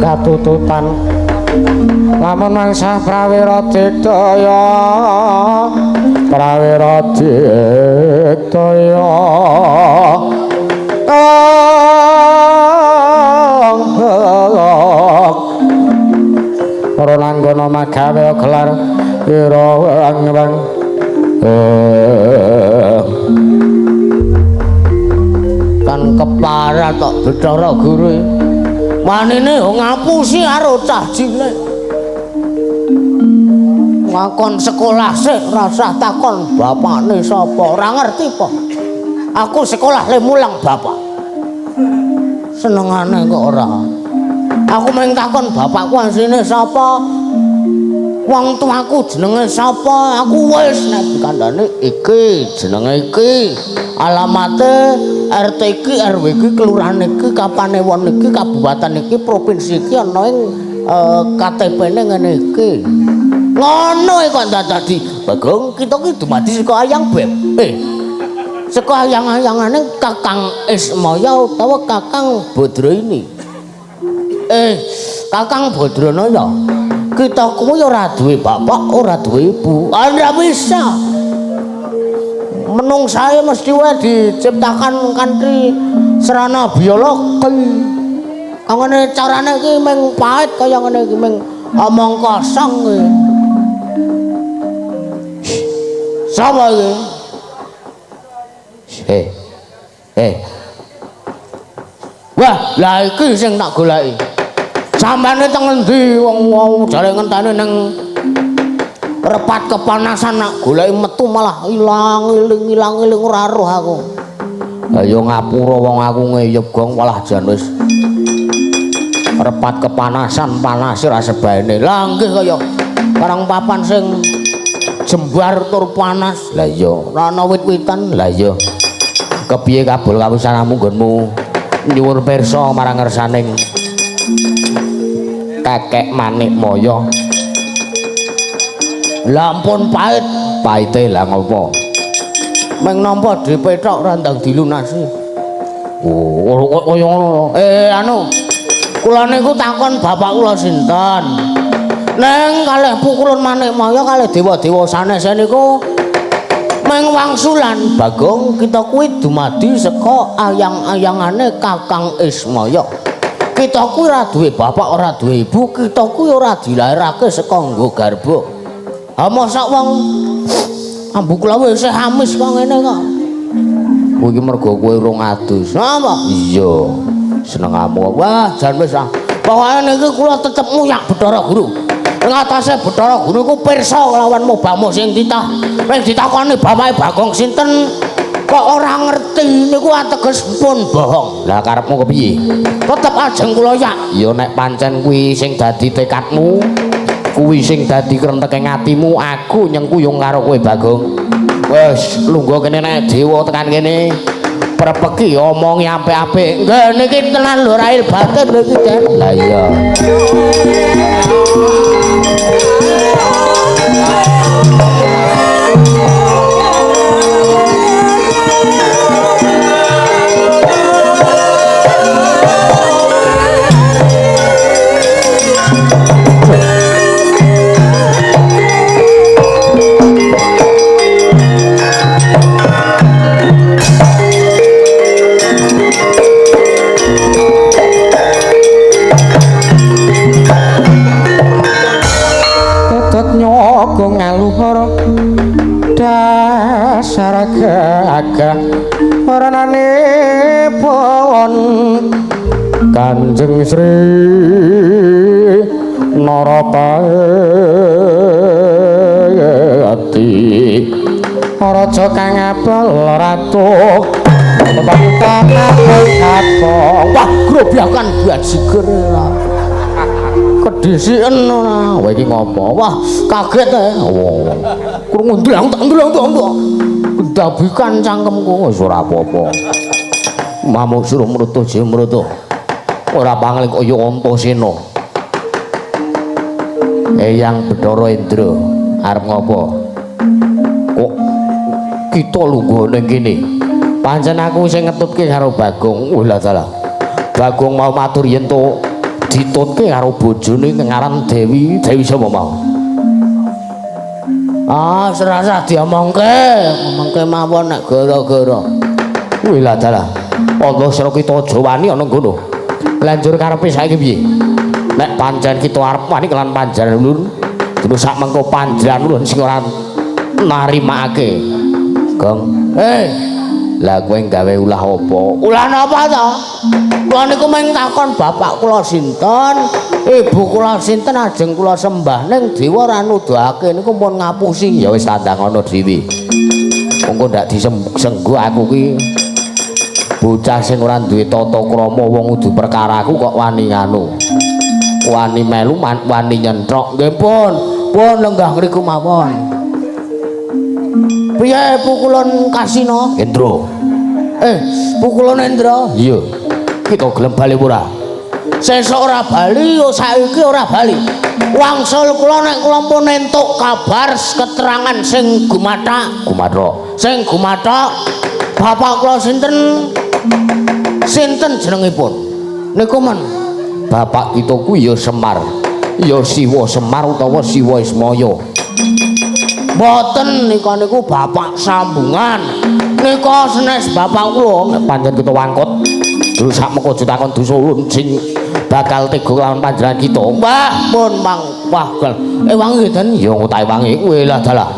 Katututan lamun mangsah prawira digdaya, prawira digdaya. Para langgana magawe gelar ira wang. Kan keparat tok Bathara Guru. Manine yo ngapusi karo cah cilik. Ngakon sekolah sik rasah takon bapakne sapa, ora ngerti apa. Aku sekolah le mulang bapak. Senengane kok ora. Aku mung takon bapakku asline sapa? Wong tuaku jenenge sapa? Aku wis nek dikandhane iki jenenge iki, alamate RT iki, RW iki, kelurahan iki, kapanewon iki, kabupaten iki, provinsi iki, ana ing KTP-ne ngene iki. Ngono kok dadi Bagong kita ki dumadi saka Ayang Beb. Saka ayang-ayangane Kakang Ismaya utawa Kakang Badraini. Kakang Badranaya. Kita kuwi ora duwe bapak, ora duwe ibu. Ora bisa. Menungsae mesti wae diciptakan kanthi sarana biologi. Kangene carane iki mung pait kaya ngene iki mung omong kosong iki. Sapa iki? Wah, lah iki sing tak goleki. Sampane teng endi wong-wong jare ngenteni ning repat kepanasan nak goleki metu malah ilang iling ilang iling ora roh aku. Lah ya ngapura wong aku ngeyep gong malah jan wis repat kepanasan panas ora sebaene. Lah nggih kaya karang papan sing jembar tur panas. Lah iya ora ana wit-witan. Lah iya kepiye kabul kawisanamu nggonmu nyuwun pirsa marang ngersaning Kakek Manikmaya. Lah ampun pait, paite lah ngopo? Meng nampa dipethok ora ndang dilunasi. Oh, kaya ngono. Anu. Kula niku takon bapak kula sinten? Neng kalih pukulun Manikmaya kalih dewa-dewa sanes niku meng wangsulan Bagong kita kuwi dumadi saka ayang-ayangane Kakang Ismaya. Kita kuwi ora duwe bapak, ora duwe ibu, kita kuwi ora dilairake saka nggo garba. Ha mosok wong ambu kula wis isih amis kok ngene kok. Kowe iki mergo kowe urung adus. Napa? Iya. Senengamu. Wah, jan wis ah. Pokoke niki kula tetep muyak Bathara Guru. Ing atase Bathara Guru iku pirsa lawan mobamu sing titah. Nek ditakoni bapake Bagong sinten kok ora ngerti niku ateges pun bohong. Lah karepmu kepiye? Tetep ajeng kula yak. Ya nek pancen kuwi sing dadi tekadmu, kuwi sing dadi krenteke atimu, aku nyengkuyung karo kowe Bagong. Wis lungguh kene nek dewa tekan kene prepeki omongi apik-apik. Nggih niki tenan lho rail batin lho iki, Den. Lah iya. Dasar gagah waranane pon Kanjeng Sri Narapati Raja kang apel ratu Katong. Wah, grobyakan bajigur ora. Kedhisiken ora. Wah iki ngopo? Wah, kaget e. Wong. Krungu ndlang tak ndlang tak ndlang. Dabikan cangkemku wis ora apa-apa. Mamuk suruh mrutuh je mrutuh. Ora pangling kaya Antasena. Eyang Bathara Indra arep ngopo? Kok kita lungguh ning kene? Pancen aku sing ngetutke karo Bagong. Oh lah dalah. Bagong mau matur yen to ditutke karo bojone ngaran Dewi. Dewi sapa mau? Ah, serasa diomongke, ngomongke mawon nek gara-gara. Wih lah dalah. Antasena kita aja wani ana ngono. Lanjur karepe saiki piye? Nek pancen kita arep wani kelan panjenengan ulun, terus sak mengko panjenengan ulun sing ora narimakake. Gong. Lah kowe gawe ulah apa? Ulah napa ta? Kula niku mung takon bapak kula sinten, ibu kula sinten ajeng kula sembah ning dewa ora nuduhake niku pun ngapusi. Ya wis tandang ana dhewe. Mengko ndak disenggo aku ki bocah sing ora duwe tata krama wong kudu perkaraku kok wani nganu. Wani melu wani nyentrok. Nggih pun, pun lenggah ngriku mawon. Piye pukulon Kasino? Indra. Pukulon Indra? Iya. Kita gelem bali ora? Sesuk ora bali, yo saiki ora bali. Wangsul kula nek kula pun entuk kabar keterangan sing gumathak, gumathok. Sing gumathok bapak kula sinten? Sinten jenengipun? Niku men bapak kita kuwi ya Semar. Ya Siwa Semar utawa Siwa Ismaya. Mboten nika niku bapak sambungan. Nika senes bapak kula nek pancen kita wangkut. Terus sak mengko aja takon dosa ulun sing bakal tega lawan panjenengan kita. Wah, pun mang wah gel. Ewangi ten ya engko tak ewangi. Kowe lah dalah.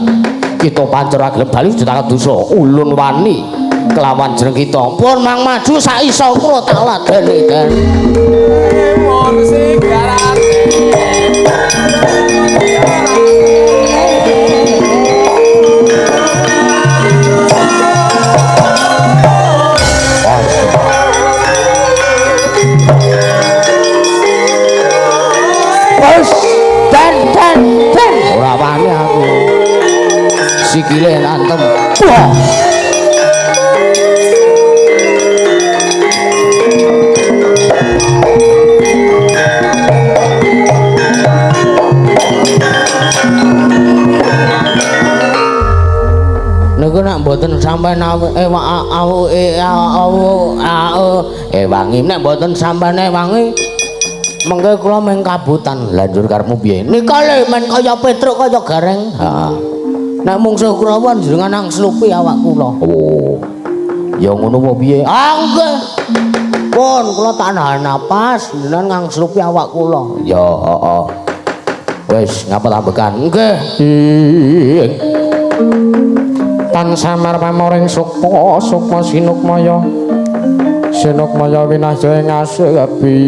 Kita pancen ora gelem bali aja takon dosa ulun wani kelawan jeneng kita. Pun mang maju sak iso kula tak ladeni ten. Pun sing garane. Ora wani aku. Sikile nantem. Wah. Niku nek mboten sampeyan ewangi nek mboten sampeyan ewangi mengke kula meng kabutan. Lah njur karepmu piye? Nika lho men kaya Petruk kaya Gareng. Heeh. Nek mungsuh kula jenengan nang slupi awak kula. Oh. Ya ngono apa piye? Ah nggih. Pun kula tak nahan napas jenengan nang slupi awak kula. Ya heeh. Wis ngapa tambekan? Nggih. Tan samar pamoring sukma sukma sinukmaya. Sinukmaya winasya ing asepi.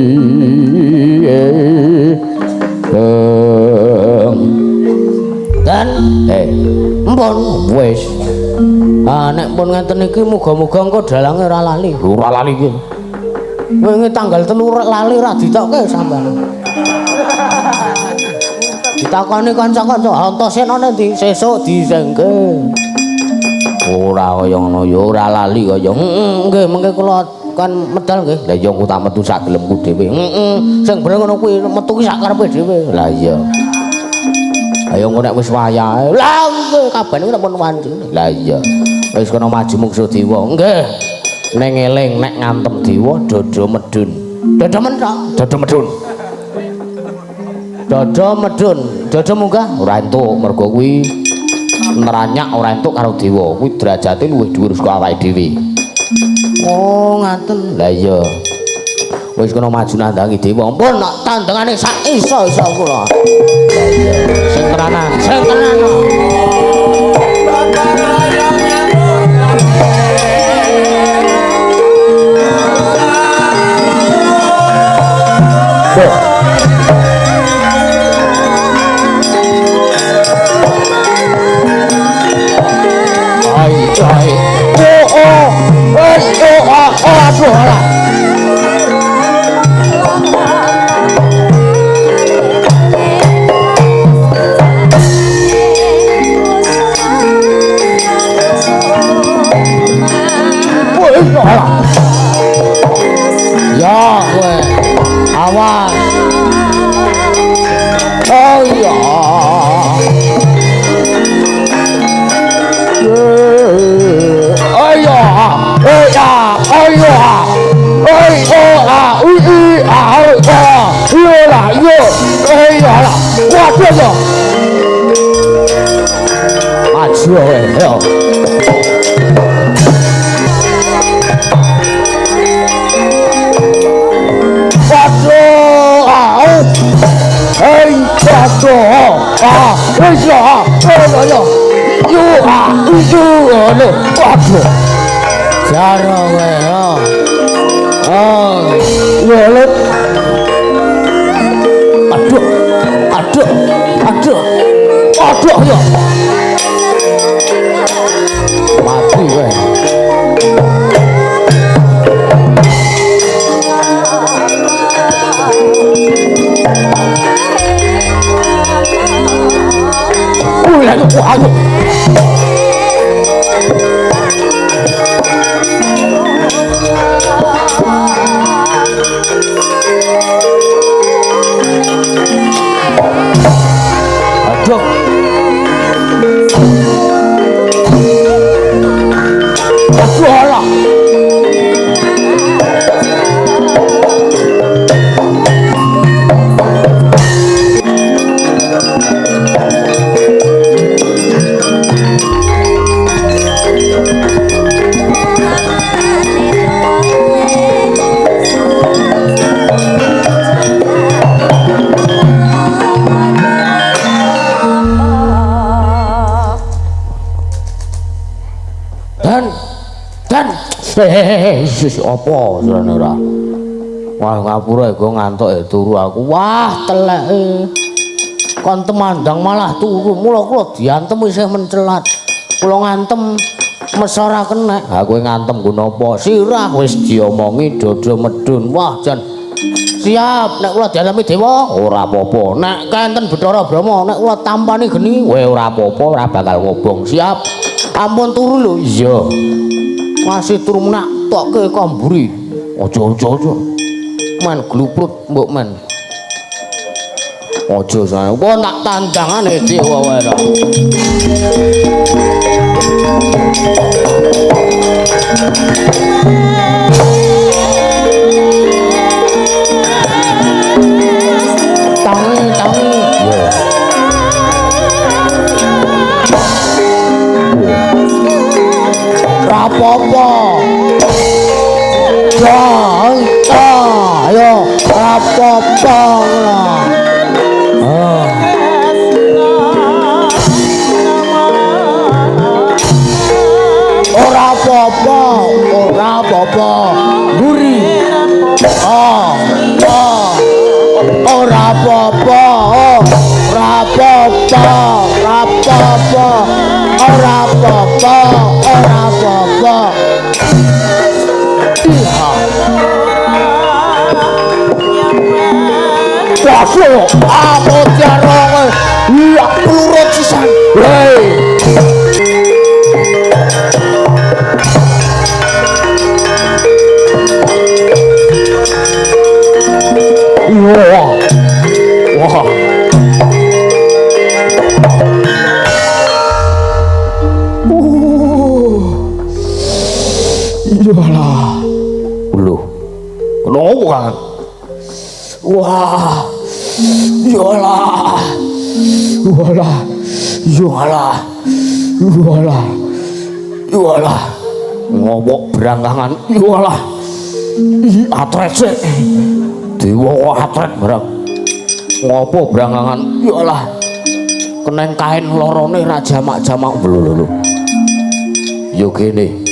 Dan empun wis. Ah nek pun ngeten iki muga-muga engko dalange ora lali. Ora lali iki. Wingi tanggal 3 lali ora ditokke sampean. Ditakoni kanca-kanca, Antasena ndi? Sesuk disengke. Ora kaya ngono ya ora lali kaya. Heeh, nggih mengke kula kan medal nggih. Lah iya aku tak metu sak gelemku dhewe. Heeh, sing bener ngono kuwi metu ki sak karepe dhewe. Lah iya. Ayo engko nek wis wayahe. Lah nggih kabeh niku pun wancine. Lah iya. Wis kono maju mungsuh dewa. Nggih. Ning eling nek ngantem dewa dada medun. Dada menthok, dada medun. Dada medun, dada munggah ora entuk mergo kuwi neranyak ora entuk karo dewa. Kuwi derajate luwih dhuwur saka awake dhewe. Oh, ngaten. Lah iya. Wis kono maju nandangi dewa. Ampun nak tandangane sak iso-iso kula. Lah iya. Sing tenanan, sing tenanan. Waduh kowe. Yo. Waduh, au. Hei, waduh. Ah, wis yo. Oh, yo. Yo, ah, yo, lho. Waduh. Jaro kowe, yo. Oh, yo lho. Aduh. Aduh. Aduh. Aduh, yo. Mati kowe. Aduh. Aduh. Aduh Allah. Dan hehehe apa surane ora. Wah ngapura iku ngantuk ya turu aku. Wah teleke. Kon temandang malah turu. Mula kula diantem isih mencelat. Kula ngantem mesora kenek. Ha kowe ngantem nggo napa? Sirah wis diomongi dodo medun. Wah jan siap nek kula diantemi dewa ora apa-apa. Nek kenten Bathara Brahma nek kula tampani geni kowe ora apa-apa ora bakal ngobong. Siap. Ampun turu lho. Iya. Masih turu nak tokke ko mburi. Aja aja aja. Men gluprut mbok men. Aja sae. Wah tak tandangane dewa wae to. Tangi tangi. Iya. Rapopo. Ya, ayo rapopo ngono. Ah. Ora apa-apa, ora apa-apa. Mburi. Ah, ah. Ora apa-apa, ora apa-apa, ora apa-apa. Ora apa-apa, ora apa-apa. Iya. Waduh, amot kowe. Iya, plurut sisan. Hei. Wah. Wah. Iyalah. Lho. Kenapa kan? Wah. Iyalah. Iyalah. Iyalah. Iyalah. Iyalah. Ngobok berangkangan. Iyalah. Ih, atret sik. Dewa kok atret barang. Ngopo berangkangan? Iyalah. Keneng kain lorone ra jamak-jamak. Lho lho lho. Yo kene.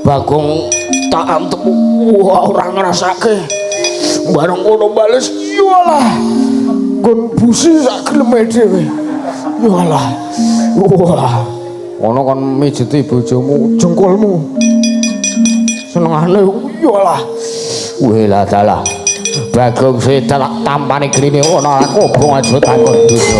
Bagong tak antem wah ora ngrasake. Bareng ngono bales iyalah. Nggon busi sak geleme dhewe. Iyalah. Wah. Ngono kon mijeti bojomu jengkolmu. Senengane iyalah. Wela dalah. Bagong setan tak tampani grine ana kobong aja takon dosa.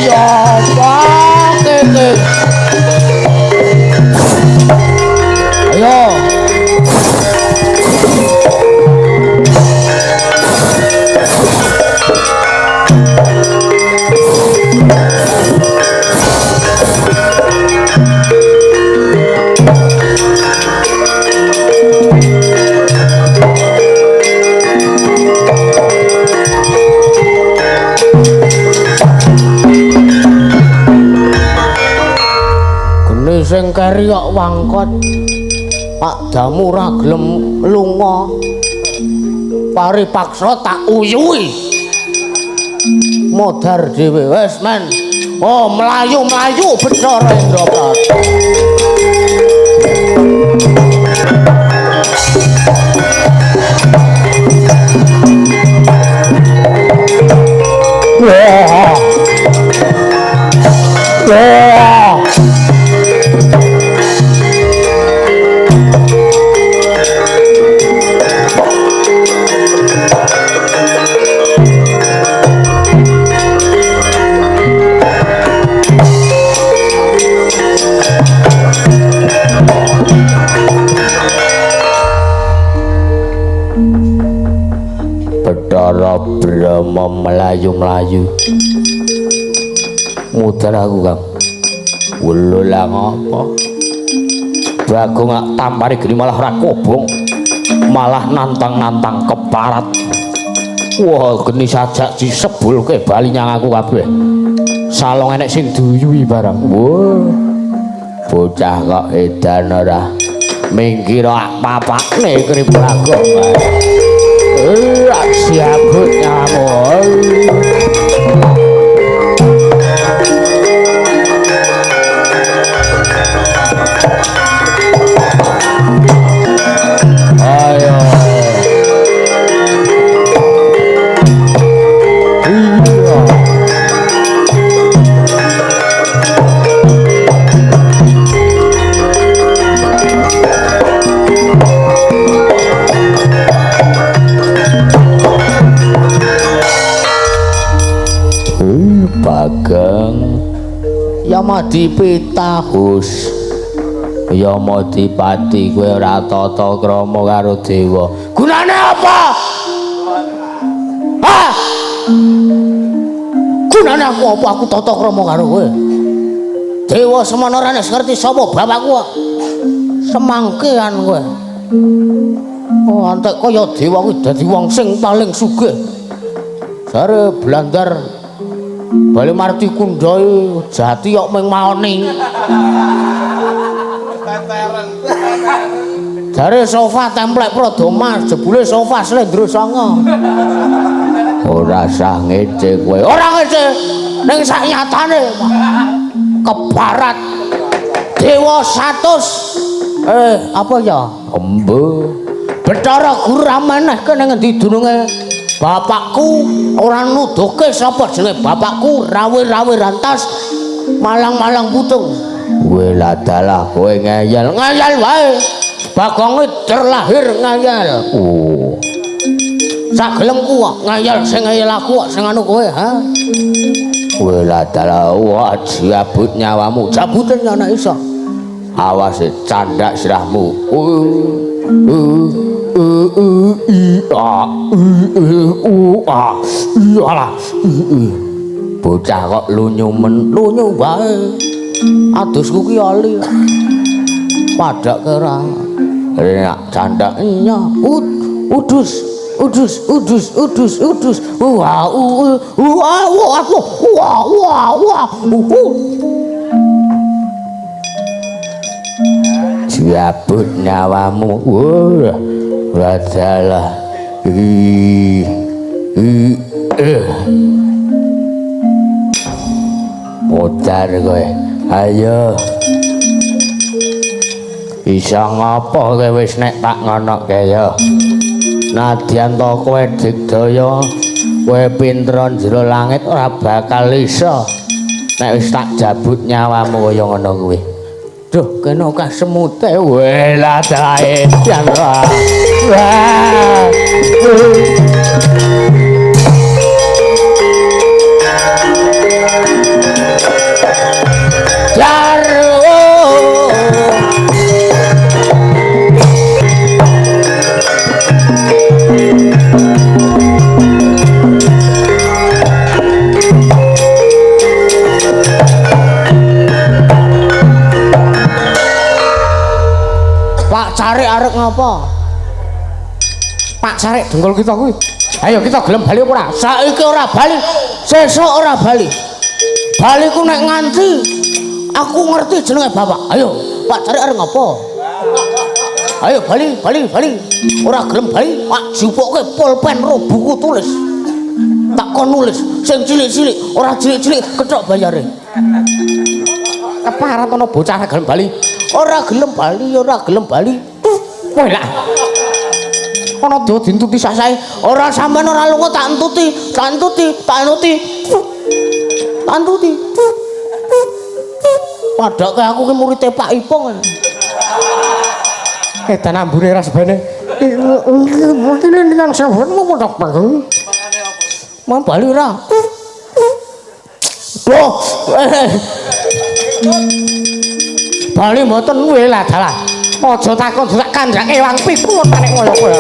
Ya apa kene? Geni sing keri kok wangkot. Pak Damu ora gelem lunga. Paripaksa tak uyuhi. Modar dhewe wis men. Oh, mlayu-mlayu Bathara Indraprasta. Wah. Wah. Bathara Brahma mlayu-mlayu. Mudar aku, Kang. Welo lah ngapa? Bagong ak tampare geni malah ora kobong. Malah nantang-nantang keparat. Wah, geni sajak disebulke bali nyang aku kabeh. Salong enek sing duyuhi barang. Wah. Bocah kok edan ora. Minggir ak papakne kri Bagong. Siabut nyamu. Ayo. Iya. Bageng Yamadipitahus Yamadipati kowe ora tata krama karo dewa. Gunane apa? Hah? Gunane aku apa aku tata krama karo kowe? Dewa semana ora ngerti sapa bapakku kok. Semangkean kowe. Oh, antek kaya dewa kuwi dadi wong sing paling sugih. Jare blandar bali marti kundhae jati kok ming maoni. Jare sofa templek Prodoma, jebule sofa slendro sanga. Ora sah ngece kowe. Ora ngece. Ning sak nyatane kebarat dewa 100. Apa ya? Embe. Bathara Guru maneh kene ngendi dununge? Bapakku ora nuduhke sapa jenenge bapakku, rawe-rawe rantas malang-malang putung. Kowe ladalah kowe ngeyel, ngeyel wae. Bagonge terlahir ngeyel. Oh. Sagelemku kok ngeyel sing ngeyel aku kok sing anu kowe, ha? Kowe ladalah wah jabut nyawamu, jabuten ya nek iso. Awas candak sirahmu. I a i u a i ala i. Bocah kok lunyu men, lunyu wae. Adusku ki oli. Padake ora. Nek candak iya, udus, udus, udus, udus, udus. Wah, u wah, wah, wah, wah, wah. Jabut nyawamu. Wah. Wadalah. Modar kowe. Ayo. Isa ngapa kowe wis nek tak ngonoke ya. Nadyan to kowe digdaya, kowe pinter jero langit ora bakal iso. Nek wis tak jabut nyawamu kaya ngono kuwi. Duh, kene akeh semute. Weh, lah dae jan ora. Wah. Jarwo. Pak Carik arek ngapa? Pak Carik dengkul kita kuwi. Ayo kita gelem bali apa ora? Saiki ora bali, sesuk ora bali. Bali ku nek nganti Aku ngerti jenenge bapak. Ayo, Pak Carik arep ngopo? Ayo bali, bali, bali. Ora gelem bali, tak jupukke pulpen ro buku tulis. Tak kon nulis sing cilik-cilik, ora cilik-cilik kethok bayare. Keparat ana bocah ora gelem bali. Ora gelem bali, ora gelem bali. Kowe lah. Ana dewa dintuti Sasae ora sampean ora lunga tak entuti, tak entuti, tak entuti. Tak entuti. Padake aku ki murite Pak Ipong. Edan ambune rasbane. Nang Mau bali ora? Loh. Bali mboten Kowe lah dalah. Aja takon sak kandhake wang pitu nek kaya kowe.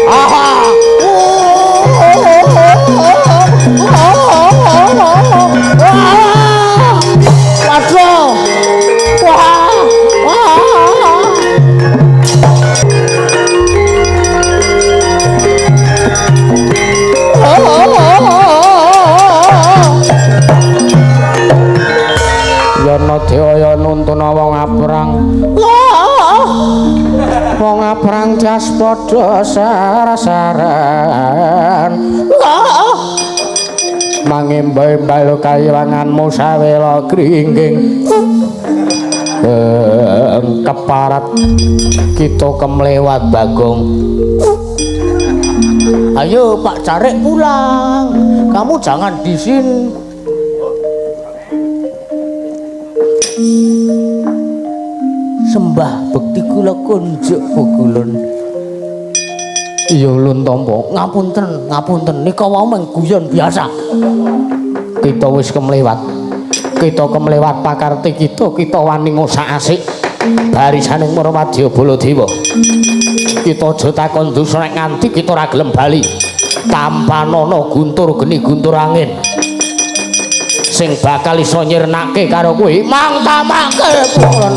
Aha. Waduh. Wah. Wah. Yana Dewa nuntuna wong aprang. Wong aprang jas padha sarasaran. Mangimbal-imbal kayiwanganmu sawela gringging. Keparat kita kemlewat Bagong. Ayo Pak Carik pulang. Kamu jangan di sini. Sembah bekti kula kunjuk pukulun. Iya lun tampa. Ngapunten, ngapunten nika wau mung guyon biasa. Kita wis kemlewat. Kita kemlewat pakarti kita, kita wani ngosak-asik barisaning para wadya Baladewa. Kita aja takon dosa nek nganti kita ora gelem bali. Tampanana guntur geni guntur angin. Sing bakal iso nyirnake karo kowe mang tamake pukulun.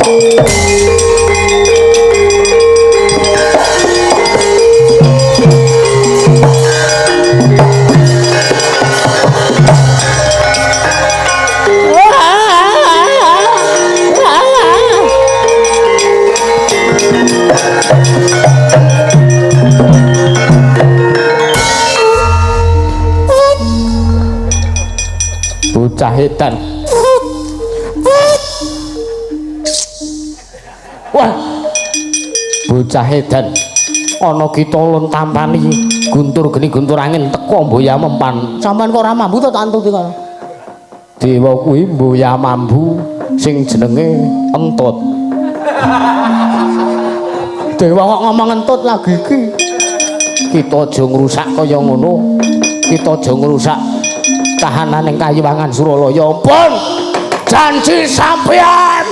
Bocah edan. Wah. Bocah edan. Ana kita lun tampani guntur geni guntur angin teko mboya mempan. Sampeyan kok ora mambu to tak entuti kono. Dewa kuwi mboya mambu sing jenenge entut. Dewa kok ngomong entut lagi iki. Kita aja ngrusak kaya ngono. Kita aja ngrusak kahananing kayiwangan Suralaya. Pun janji sampean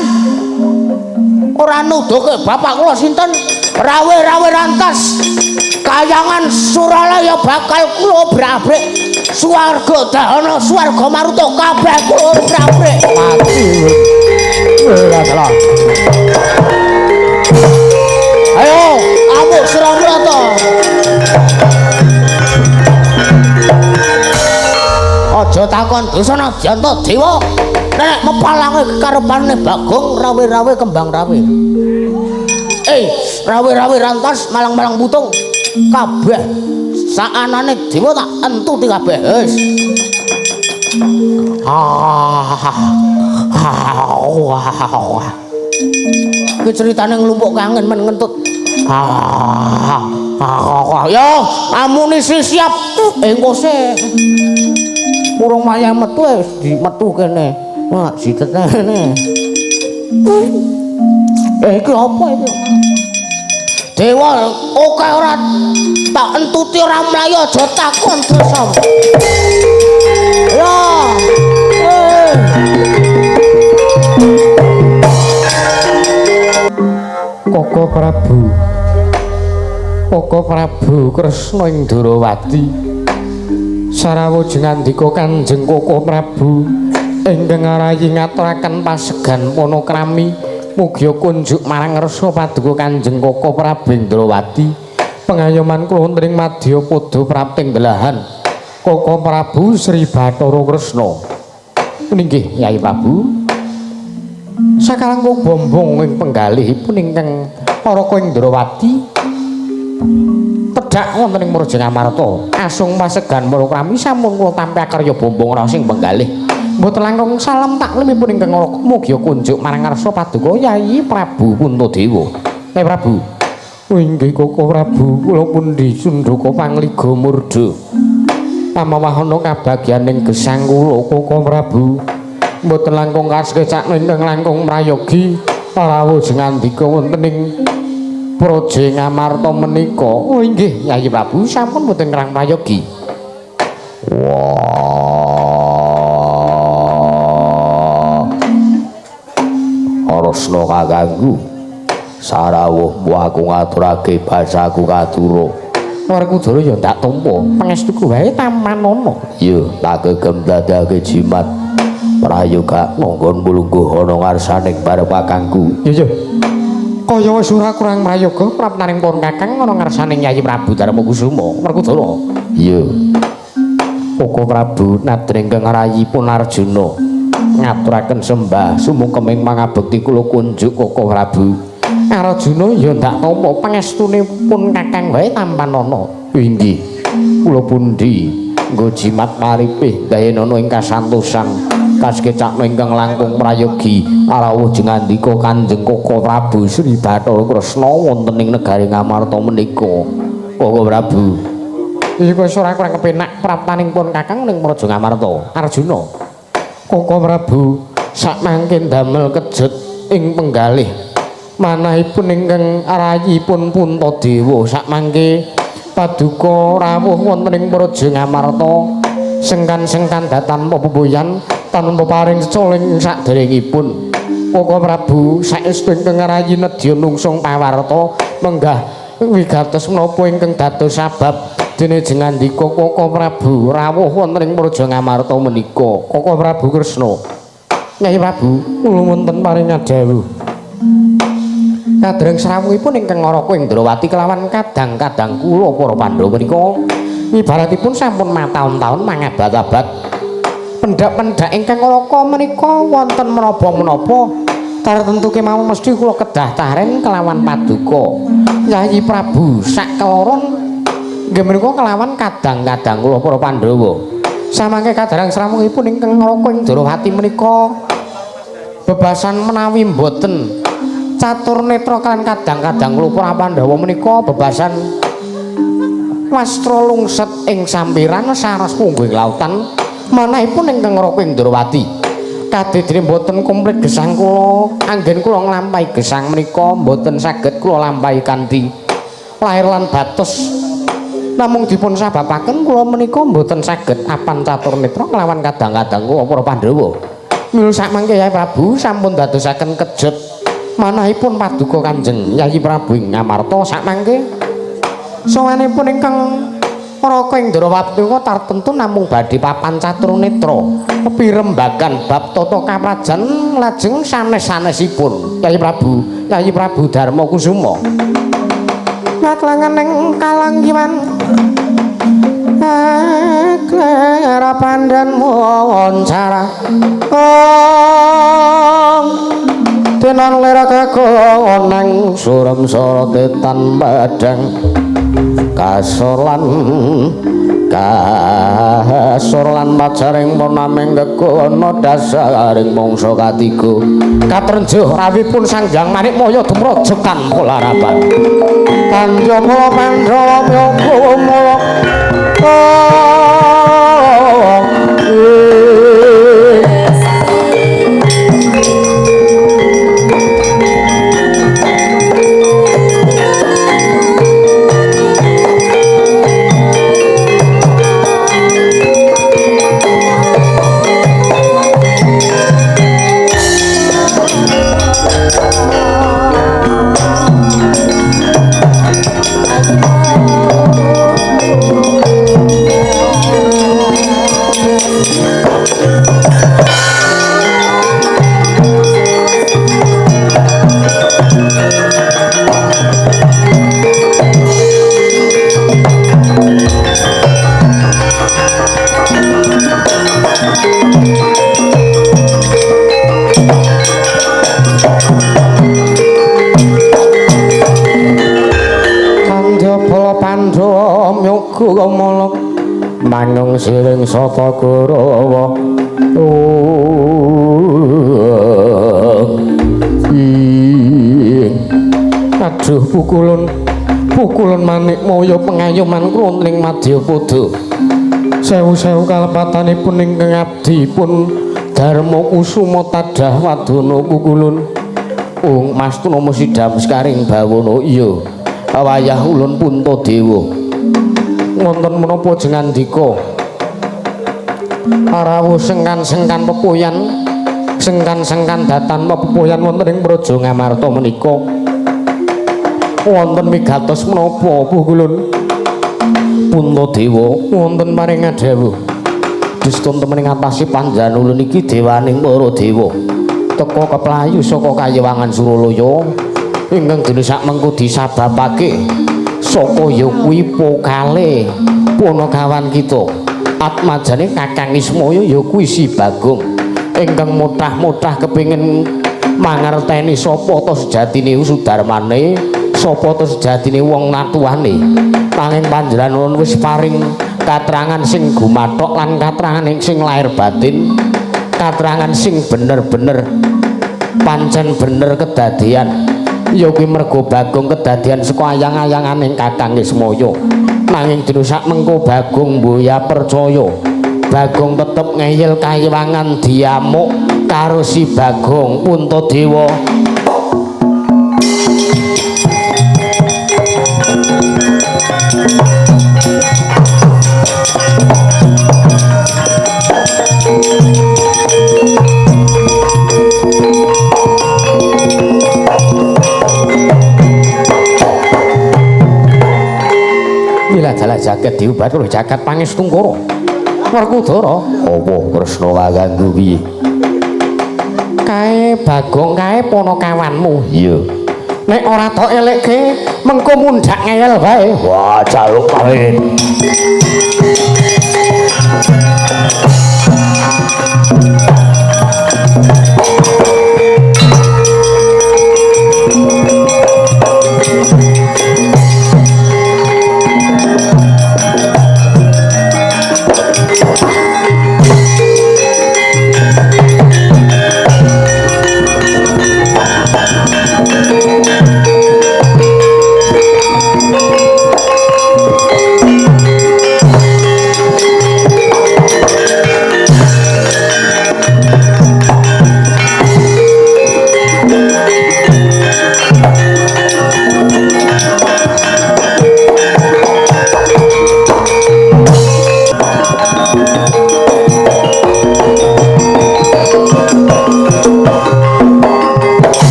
ora nuduhke bapak kula sinten, rawe-rawe rantas kayangan Suralaya bakal kula brabrik. Swarga dahana swarga maruta kabeh kula brabrik. Mati. Ora. Ayo amuk Surabrata. Aja takon dosa Nadyanta Dewa. Nek mepalange kekarepane Bagong rawe-rawe kembang rawe. Rawe-rawe rantas malang-malang putung kabeh saanane dewa tak entuti kabeh. Wis. Iki ceritane nglumpuk kangen men ngentut. Yo, amunisi siap. Engko sik. Urung wayah metu wis dimetu kene. Wah, jitetene. Iki apa iki? Dewa oke ora tak entuti ora mlayu aja takon dosa. Ya. Koko Prabu. Koko Prabu Kresna ing Ndorowati. Sarawuj ngandika Kanjeng Koko Prabu ingkang ngarayi ngaturaken pasegan panakrami mugia kunjuk marang ngarsa paduka Kanjeng Koko Prabu Indrawati. Pengayoman kula wonten ing madya pada prapting belahan. Koko Prabu Sri Bathara Kresna. Inggih Yai Prabu. Sakalangkung bombong ing penggalihipun ingkang Naraka Indrawati tedhak wonten ing Praja Ngamarta. Asung pasegan para krami sampun kula tampi akarya bombong raos ing penggalih. Mboten langkung salam taklimipun ingkang Naraka mugia kunjuk marang ngarsa paduka Yai Prabu Puntadewa. Yai Prabu. Inggih Koko Prabu, kula pundi sundhuka pangliga murda. Pamawahana kabagyaning gesang kula Koko Prabu. Mboten langkung kasekecakna ingkang langkung prayogi rawuh jengandika wonten ing Praja Ngamarta menika. Oh inggih Yai Prabu sampun mboten ngrang prayogi. Wah. Arasna kakangku. Sarawuhmu aku ngaturake basaku katura. Werkudara ya ndak tampa, pangestuku wae tamanana. Ya, tak gegem dadake jimat. Prayoga nggon mulungguh ana ngarsaning barep kakangku. Iya, iya. Kaya wis ora kurang prayoga praptaning pun kakang ana ngarsaning Yayi Prabu Darma Kusuma. Werkudara. Iya. Koko Prabu nadring ingkang rayipun Arjuna ngaturaken sembah sumungkeming mangabekti kula kunjuk Koko Prabu. Arjuna ya ndak tampa pangestune pun kakang wae tampanana. Inggih. Kula pundi nggo jimat paripih gayenana ing kasantosan kasekecakna ingkang langkung prayogi rawuh jengandika Kanjeng Koko Prabu Sri Bathara Kresna wonten ing negari Ngamarta menika. Koko Prabu. Iku wis ora kurang kepenak praptaning pun kakang ning Praja Ngamarta. Arjuna. Koko Prabu sakmangke damel kejet ing penggalih manahipun ingkang rayipun Puntadewa sakmangke paduka rawuh wonten ing Praja Ngamarta sengkan-sengkan tanpa beboyan tanpa paring secoling saderengipun. Koko Prabu saestu ingkang rayi nedya nungsung pawarta menggah wigatos menapa ingkang dados sabab dene jengandika Koko Prabu rawuh wonten ing Praja Ngamarta menika. Koko Prabu Kresna. Nyai Prabu kula wonten paring dawuh. Kadreng srawuhipun ingkang Naraka Indrawati kelawan kadang-kadang kula para Pandhawa menika ibaratipun sampun mataun-taun mangabad-abad. Pendak-pendak ingkang Naraka menika wonten menapa-menapa tartentu kemawon mesti kula kedah taren kelawan paduka Yayi Prabu sakeloron nggih menika kelawan kadang-kadang kula para Pandhawa. Samangke kadarang srawuhipun ingkang Naraka Indrawati menika bebasan menawi mboten catur netra kalian kadang-kadang kula para Pandhawa menika bebasan wastra lungset ing sampiran saras punggung lautan manahipun ingkang Naraka Indrawati. Kadedene mboten komplit gesang kula, anggen kula nglampahi gesang menika mboten saged kula lampahi kanthi lahir lan batos. Namung dipun sababaken kula menika mboten saged apan catur netra kelawan kadang-kadang kula para Pandhawa. Mila sakmangke Yai Prabu sampun dadosaken kejet manahipun paduka Kanjeng Yayi Prabu ing Ngamarta sakmangke sowanipun ingkang Naraka Indrawati tartentu namung badhe papan catur netra pirembagan bab tata kaprajan lajeng sanes-sanesipun Yayi Prabu Yayi Prabu Darma Kusuma. Ngaklangan ing kalanggiwan aklera pandan moncara om tenan lera kakonang surem sorote tan padang kasorlan kasorlan majaring purnaming kekono dasaring mangsa katiga katrenjuh rawipun Sang Hyang Manikmaya dumraja tanpa laraban Kandha para Pandhawa mula swarga kamala manung siring sata Kurawa. Aduh pukulun pukulun manik moyo pengayoman kruntling madyapada. Sewu-sewu kalepatanipun ingkang abdi pun Darma Kusuma tadah wadana pukulun. Ung mastuna musidam sekaring bawana. Iya wayah ulun Puntadewa. Wonten menapa jengandika? Rawuh sengkan-sengkan pepoyan, sengkan-sengkan datan pepoyan wonten ing Praja Ngamarta menika. Wonten migatos menapa pukulun? Puntadewa wonten paring dawuh. Distun temen ngatasi panjenengan ulun iki dewaning para dewa. Teka keplayu saka kayewangan Suralaya ingkang dene sak mengko disababake saka ya kuwi pokale punakawan kita. Atmajane Kakang Ismaya ya kuwi si Bagong ingkang motah-motah kepengin mangerteni sapa ta sejatine Sudarmane, sapa ta sejatine wong natuwane. Nanging panjenengan wis paring katrangan sing gumathok lan katrangan sing lahir batin, katrangan sing bener-bener pancen bener kedadian. Ya kuwi mergo Bagong kedadian saka ayang-ayangane Kakang Ismaya. Nanging dene sak mengko Bagong mboya percaya, Bagong tetep ngeyel kayiwangan diamuk karo si Bagong Puntadewa. Dalah jagat diubat karo jagat pangestungkara. Werkudara, apa Kresna kaganggu piye? Kae Bagong kae ponakawanmu. Iya. Nek ora tok elekke mengko mundhak ngeyel wae. Wah, jaluk pamit.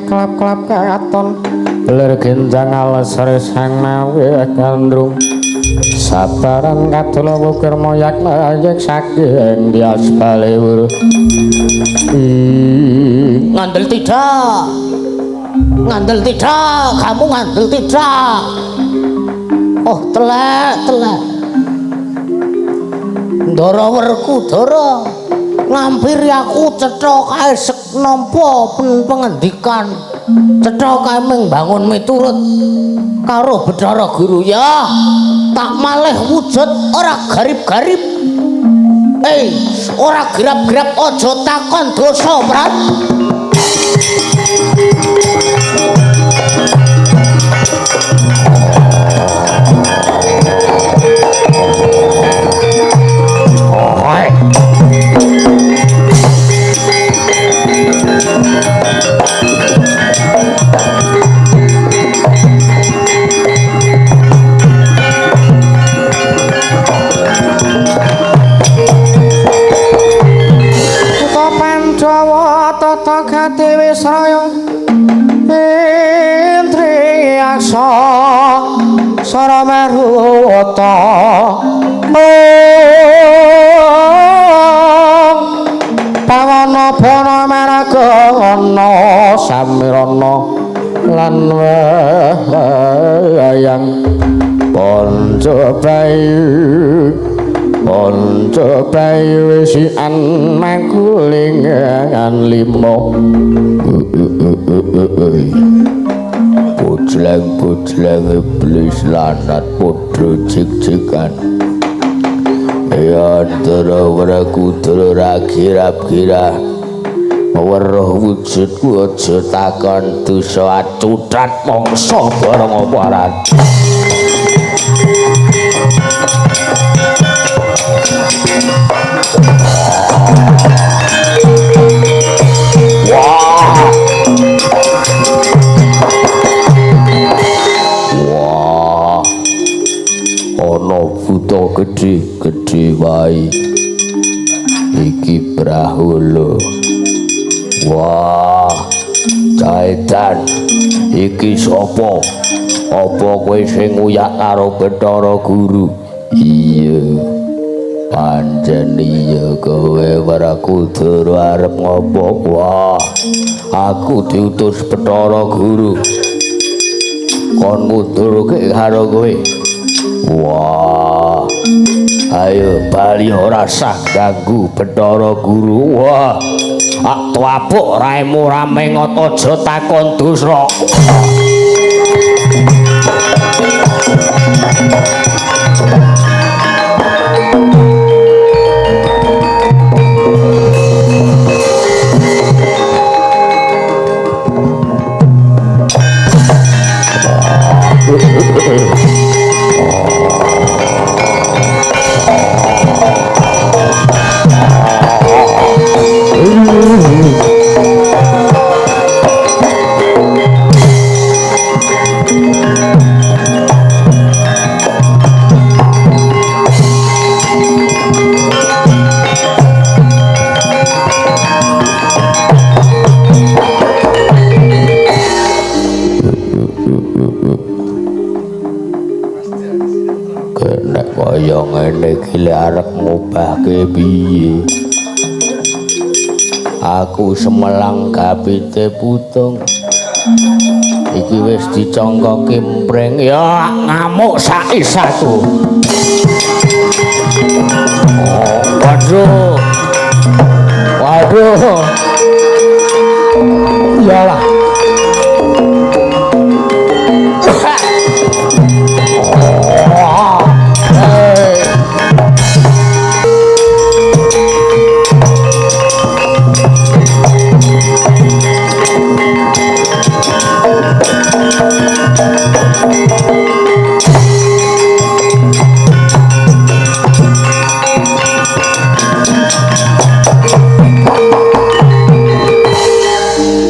Klap-klap katon lir gendang alesre sang mawi gandrung sabaran kadula wukir moyak mayek saking dias balewur. Ngandel tidak, ngandel tidak, kamu ngandel tidak. Oh telek telek Ndara Werkudara ngampiri aku cetha kae sek nampa pengendikan cetha kae ming bangun miturut karo Bathara Guru ya tak malih wujud ora garib-garib ora grab-grab aja takon dosa Prat. Sarameruta pawana bana maragana samirana lan wayang panca bayi Panca bayi wisian makulingan limo. Bojleng-bojleng iblis lanat padha jig-jigan. Ya antara Werkudara ra kirap-kirap weruh wujudku aja takon dosa acutat mangsa barang apa aran. Wah. Wah. Ana buta gedhe-gedhe wae. Iki Prahula. Wah, Caedan, iki sapa? Apa kowe sing nguyak karo Bathara Guru? Iya. Pancen iya kowe Werkudara arep ngopo? Wah, aku diutus Bathara Guru. Kon ngundurke karo kowe. Wah. Ayo bali ora sah ganggu Bathara Guru. Wah. Ak tuapuk raimu rame ngot aja takon dosa. Nek kaya ngene iki lek arep ngubahke piye? Aku semelang gapite putung. Iki wis dicongkoke mpreng ya ngamuk sak-isaku. Oh, waduh. Waduh. Iyalah.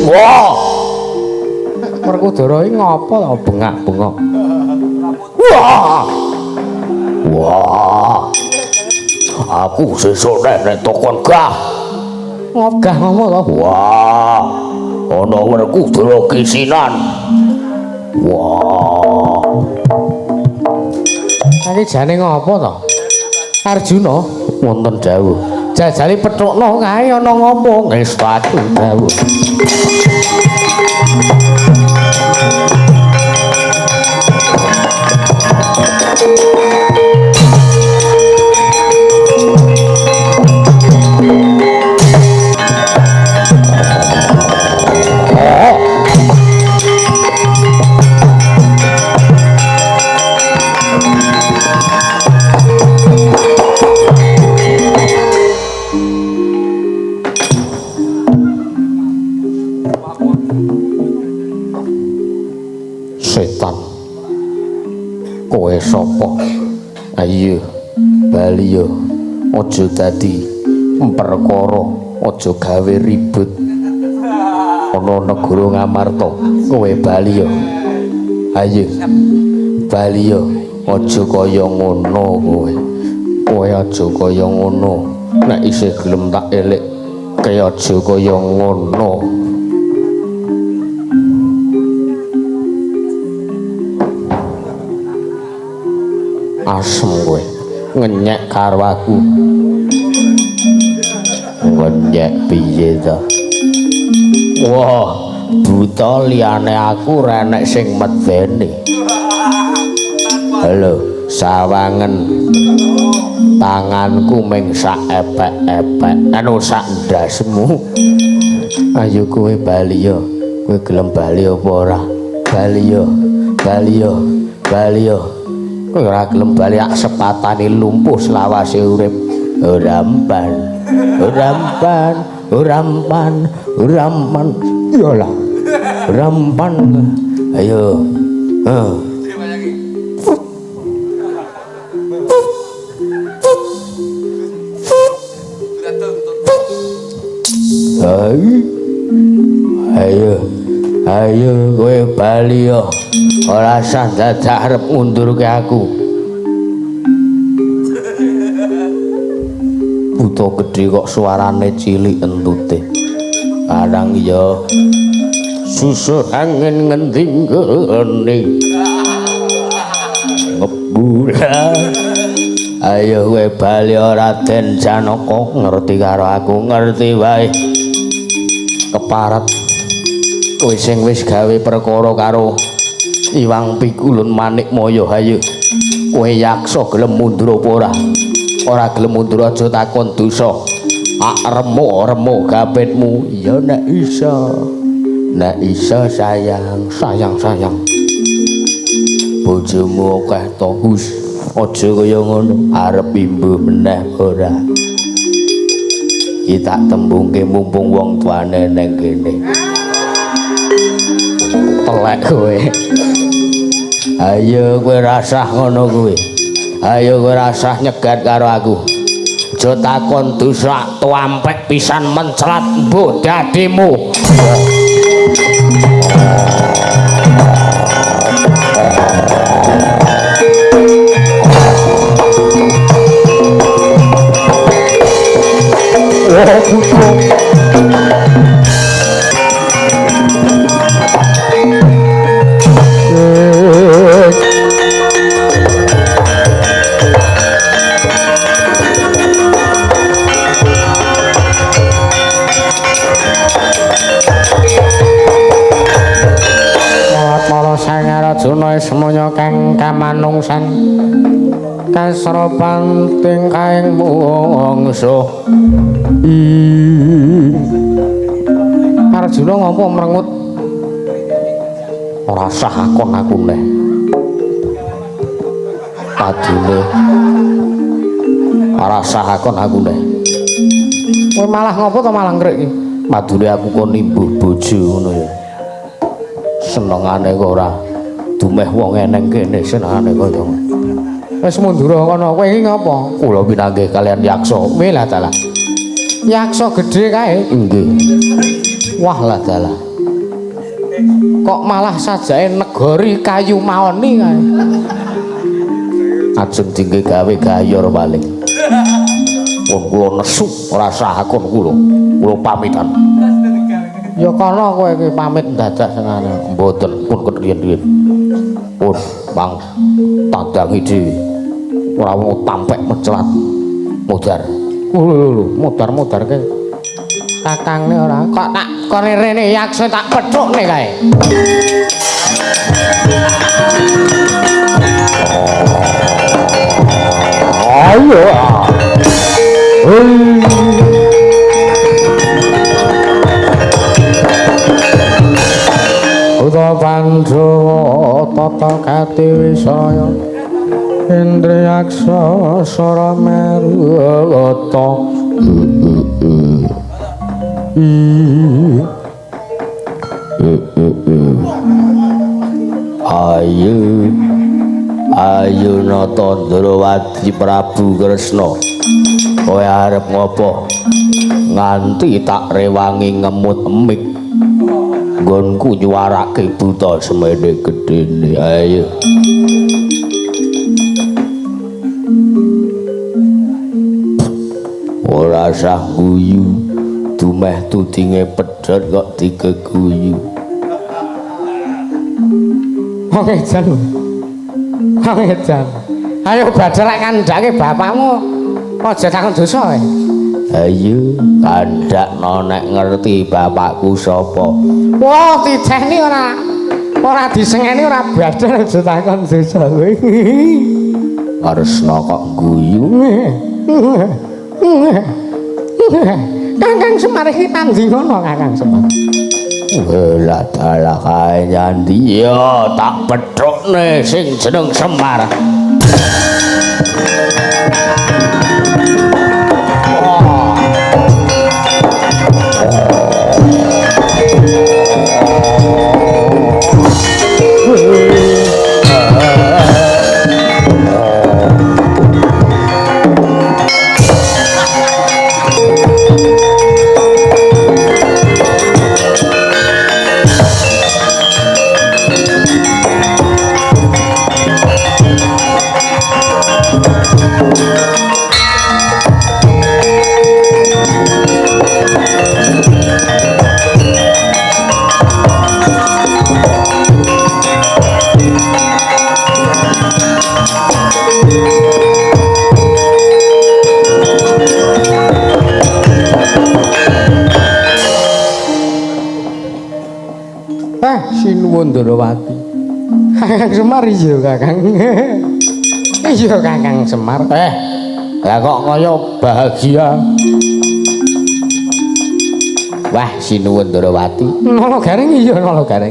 Wah. Werkudara iki ngopo to bengak-bengok? Wah. Wah. Aku sesuk nek tokon gah. Ngogah ngopo to? Wah. Ana Werkudara kisinan. Wah. Iki jane ngopo to? Arjuna wonten dawuh. Jajale pethukno kae ana ngopo? Ngestatu dawuh. Setan. Kowe sapa? Ayo bali yo. Aja dadi perkara, aja gawe ribut. Ana negara Ngamarta, kowe bali yo. Ayo bali yo, aja kaya ngono kowe. Kowe aja kaya ngono. Nek isih gelem tak elik, kaya aja kaya ngono. Asem kowe ngenyek karo aku. Ngenyek piye to? Wah, buta liyane aku ora enek sing medeni. Halo, Sawangen tanganku ming sak epek-epek anu sak ndasmu. Ayo kowe bali yo. Kowe gelem bali apa ora? Bali yo. Bali yo. Bali yo. Kowe ora gelem bali ak sepatane lumpuh selawase urip. Ora empan. Ora empan. Ora empan. Ora empan. Iyalah. Ora empan. Ayo. Heeh. Ayo, ayo kowe bali yo. Ora sah dadak arep ngundurke aku. Buta gedhe kok suarane cilik entute. Karang ya susuh angin ngendi nggone. Ngebula. Ayo kowe bali Raden Janaka, ngerti karo aku, ngerti wae. Keparat kowe sing wis gawe perkara karo Iwang Pikulun Manikmaya. Ayo kowe yaksa gelem mundur apa ora? Ora gelem mundur aja takon dosa. Ak remuk-remuk gapitmu. Ya nek iso. Nek iso sayang, sayang, sayang. Bojomu akeh to, Hus. Aja kaya ngono, arep imbuh meneh ora? Iki tak tembungke mumpung wong tuane neng kene. Telek kowe. Ayo kowe rasah ngono kuwi. Ayo kowe rasah nyegat karo aku. Aja takon dosa tuampek pisan menclat mbuh dadimu. Arjuna Ismaya kang kamanungsan kasropan tingkahing mungsuh. Arjuna ngopo mrengut? Ora sah akon aku neh. Padune ora sah akon aku neh. Kowe malah ngopo to malah ngrik iki? Madune aku kon nimbuh bojo ngono ya. Senengane kok ora dumeh wong eneng kene senengane kaya ngono. Wis mundur kono. Kowe iki ngopo? Kula pinanggih kalian yaksa. Weh lah dalah. Yaksa gedhe kae. Nggih. Wah lah dalah. Kok malah sajake negori kayu maoni kae. Ajeng dingge gawe gayor paling. Wong kula nesu ora sah akon kula. Kula pamitan. Ya kono kowe iki pamit dadak senengane. Mboten pun riyen-riyen. Pun Bang tandangi dhewe. Ora wong tampek mencelat modar. Lho lho modar-modarke kakangne ora. Kok tak kone rene yaksa tak pethukne kae. Ayo. Hei. Uta Pandhawa tata gati wisaya Indriyaksa sara meruta. Ayo ayo nata Ndrawati Prabu Kresna, kowe arep ngopo nganti tak rewangi ngemut emik nggonku nyuwarake buta semene gedene. Ayo ora sah guyu, dumeh tudinge pedhot kok digeguyu. Wong edan. Wong edan. Ayo badhe lek kandhake bapakmu aja takon dosa kowe. Ayo kandhakno nek ngerti bapakku sapa. Wah, titeni ora ora disengeni ora badhe aja takon dosa kowe. Kresna kok guyu. Kakang Semar iki tandhi ngono Kakang Semar. Welah dalah kae nyandi ya tak petrukne sing jeneng Semar. Sinuwun Ndorowati. Kakang Semar iya Kakang. Iya Kakang Semar. Lah kok kaya bahagia. Wah, sinuwun Ndorowati. Nolo garing iya nolo garing.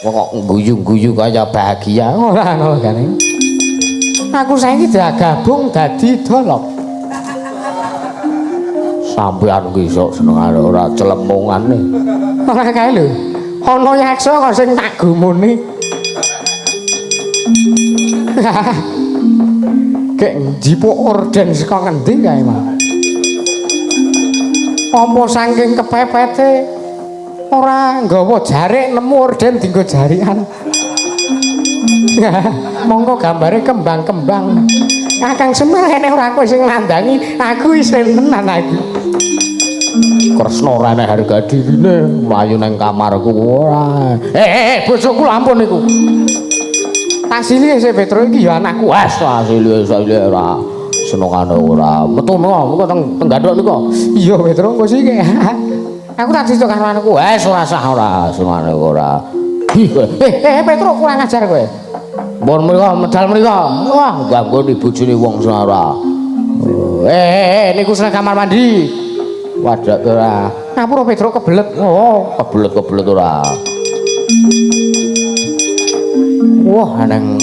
Kok guyu-guyu kaya bahagia ora nolo garing. Aku saiki digabung dadi dolok. Sampeyan ki sok senengane ora celemungane. Ora kae lho. Ana yaksa kok sing tak gumune. Gek njipuk orden saka ngendi kae, Mas? Apa saking kepepete ora nggawa jarik nemu orden dienggo jarikan. Monggo gambare kembang-kembang. Kakang Semar nek ora kowe sing nandangi, aku isin tenan aku. Kresna ora enek harga dirine mlayu nang kamarku ora. Bojoku lampun niku. Tasili sik Petro iki ya anakku. Wes tasili tasili ora senengane ora. Metu mengko teng gandhok niku. Iya Petro engko sik. Aku tak cerita karo anakku. Wes ora sah ora senengane ora. Petro kurang ajar kowe. Mun mriko medal mriko. Wah, ganggu bojone wong ora. Niku seneng kamar mandi. Wadak ora. Ngapura Petro kebelet. Oh, kebelet-kebelet ora. Wah, nang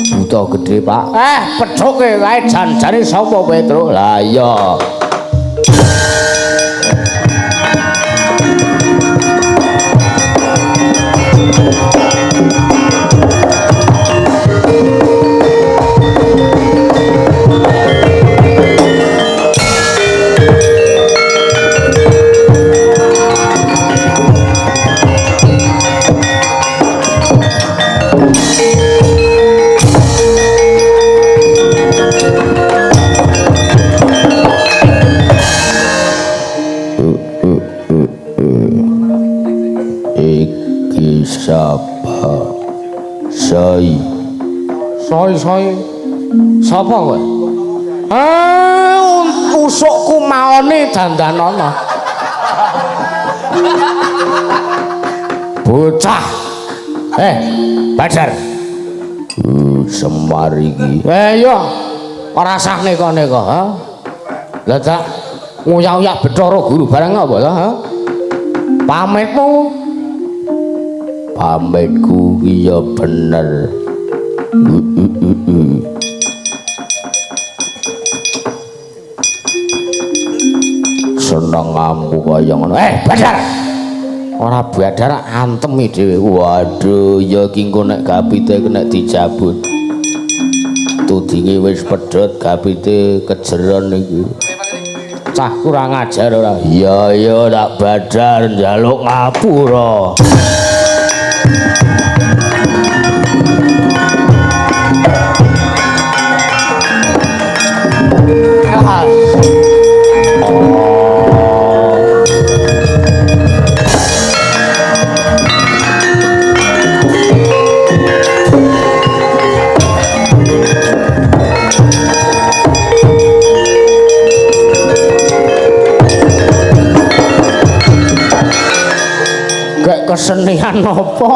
buta gedhe, Pak. Pethuke kae janjane sapa Petro? Lah iya. Iki sapa? Soi. Soi soi. Sapa kowe? Usukku maone dandanana. Bocah. Badar. Semar iki. Iya. Ora sah neka-neka, ha? Lah tak nguyak-uyak Bathara Guru barang apa ta, ha? Pamitmu. Pamitku ki ya bener. Seneng ampu kaya ngono. Badar. Ora badar antemi dhewe. Waduh, ya iki engko nek gapite kena dicabut. Tudinge wis pedhot, gapite kejeron iki. Cah kurang ajar ora. Iya iya tak badar njaluk ngapura. Gek kesenian apa?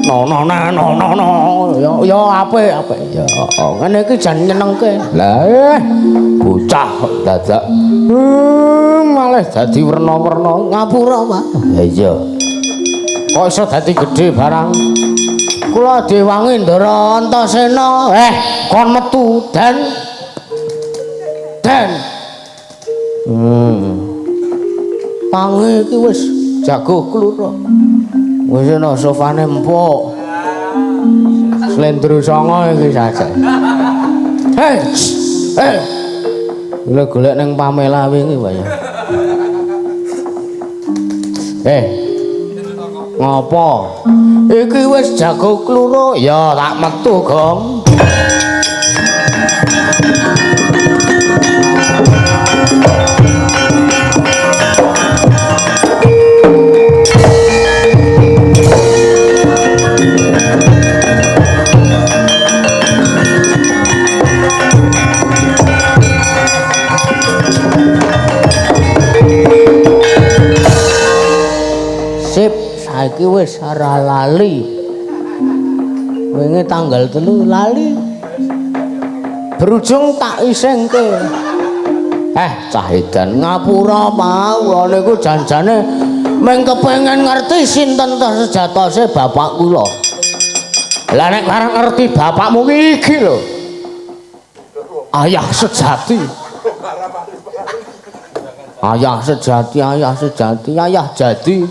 No no no no no no. Ya ya apik apik. Ya ngene iki jan nyenengke. Lah bocah kok dadak malah dadi werna-werna ngapura, Pak. Ha iya. Kok iso dadi gedhe barang? Kula diwangi Ndara Antasena. Kon metu Den. Den. Tangi iki wis jago kluruk. Wis ana sofane empuk. Slendro songo iki saja. Hei. Hei. Lha golek ning Pamela wingi wae. Ngopo? Iki wis jago kluruk. Ya tak metu, Gong. Sip, saiki wis ora lali. Wingi tanggal 3 lali. Berujung tak isengke. Cah edan ngapura, Pak. Kula niku janjane mung kepengin ngerti sinten ta sejatose bapak kula. Lah nek arep ngerti bapakmu iki lho. Ayah sejati. Ayah sejati, ayah sejati, ayah jadi.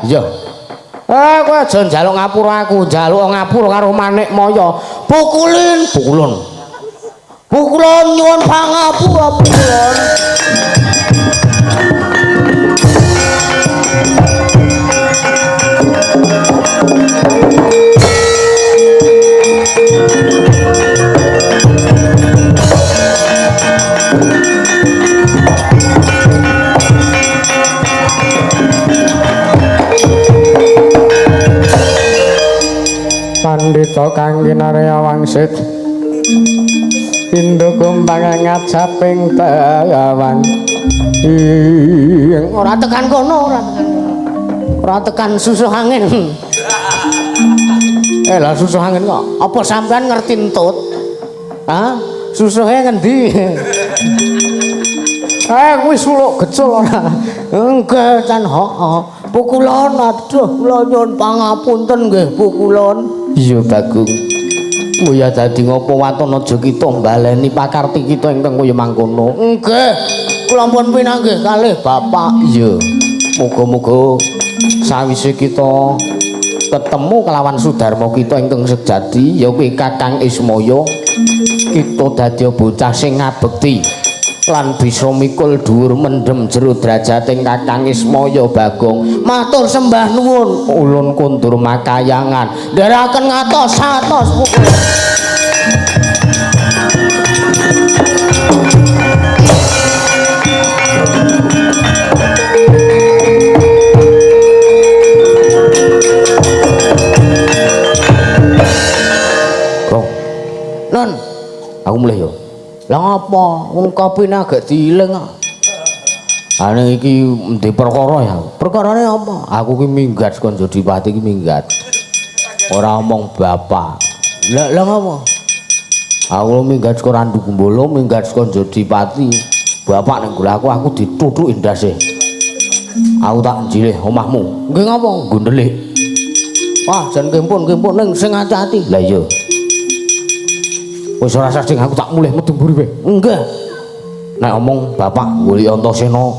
Iya. Kowe aja njaluk ngapura aku, njaluk ngapura karo Manikmaya. Pukulin, pukulun. Pukulun nyuwun pangapura, pukulun. Pandhita kang kinarya wangsit Indu kumbang ngajaping tewan. Ing ora tekan kono, ora tekan. Ora tekan susuh angin. Lah susuh angin kok. Apa sampean ngerti entut? Hah? Susuhe ngendi? Kuwi suluk gecul ora. Nggih, can heeh. Pukulon, aduh kula nyuwun pangapunten nggih pukulon. Iya, Bagong. Ya dadi ngopo waton aja kita mbaleni pakarti kita ingkang kaya mangkono. Nggih. Kula pun pinanggih kalih bapak. Iya. Muga-muga sawise kita ketemu kelawan Sudarma kita ingkang sejati ya kuwi Kakang Ismaya, kita dadi bocah sing ngabekti lan bisa mikul dhuwur mendhem jero drajating Kakang Ismaya Bagong. Matur sembah nuwun, ulun kundur makayangan. Ndherekaken ngatos-atos pukul. Gong. Non, aku mulih yo. Lah ngapa? Wong kopine agak diiling kok. Ane iki ndek perkara ya. Perkarane apa? Aku ki minggat saka Jodipati ki minggat. Ora omong bapak. Lah lah ngapa? Aku minggat saka Randu Gumbala, minggat saka Jodipati. Bapak ning nggon aku dithuthuki ndase. Aku tak njilih omahmu. Nggih ngapa? Nggo ndelik. Wah, jan kempun-kempun ning sing ati-ati. Lah iya. Wis ora sasing aku tak mulih metu mburi wae. Nggih. Nek omong bapak golek Antasena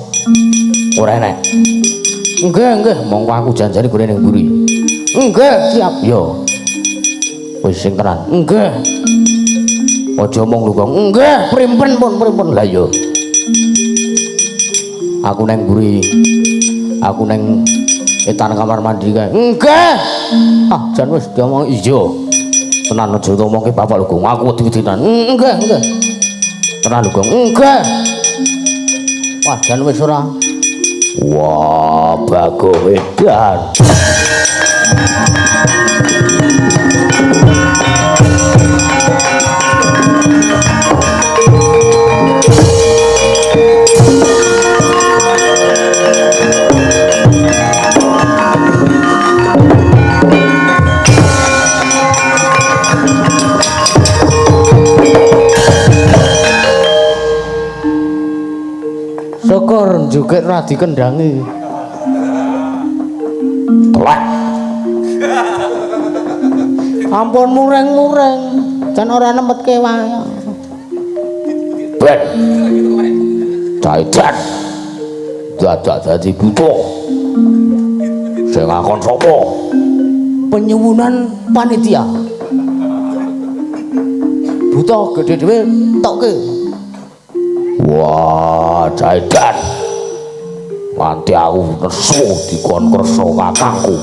ora enek. Nggih, nggih, mongko aku janjane gone ning mburi. Nggih, siap. Yo. Wis sing tenan. Nggih. Aja omong lho, Gong. Nggih, primpen pun, primpen. Lah iya. Aku neng mburi. Aku neng etan kamar mandi kae. Nggih. Ah, jan wis diomong iya. Tenan aja ngomongke bapak lho, Gong. Aku wedi-wedinan. Nggih, nggih. Tenan lho, Gong. Nggih. Wah, jan wis ora. Wah, Bagong edan. joget ora dikendangi. Telek. Ampun mureng-mureng, jan ora nemetke wae. Ben. Caidan. Dadak dadi buta. Sing ngakon sapa? Penyuwunan panitia. Buta gedhe dhewe tokke. Wah, Caidan. Nganti aku nesu dikon kersa kakangku.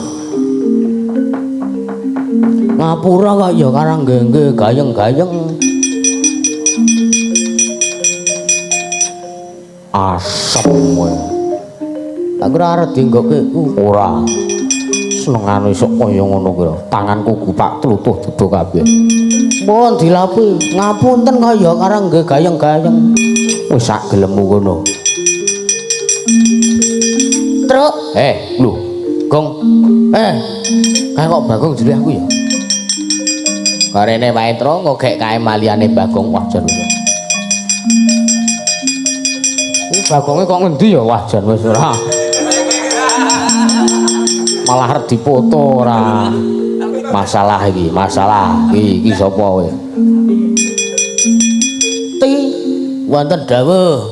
Ngapura kok ya karang nggih gayeng-gayeng. Asem kowe. Tak kira arep dinggoke ora. Senengane sok kaya ngono kuwi. Tanganku gupak tlutuh jebul kabeh. Pun dilapi. Ngapunten kok ya karang nggih gayeng-gayeng. Wis sak gelemmu kono. Truk. Lho. Gong. Kae kok Bagong jere aku ya. Karene wae Tru kok gek kae maliyane Bagong wah jan. Iki Bagonge kok ngendi ya wah jan wis ora. Malah arep dipoto ora. Masalah iki, masalah. Iki sapa kowe? Ti wonten dawuh.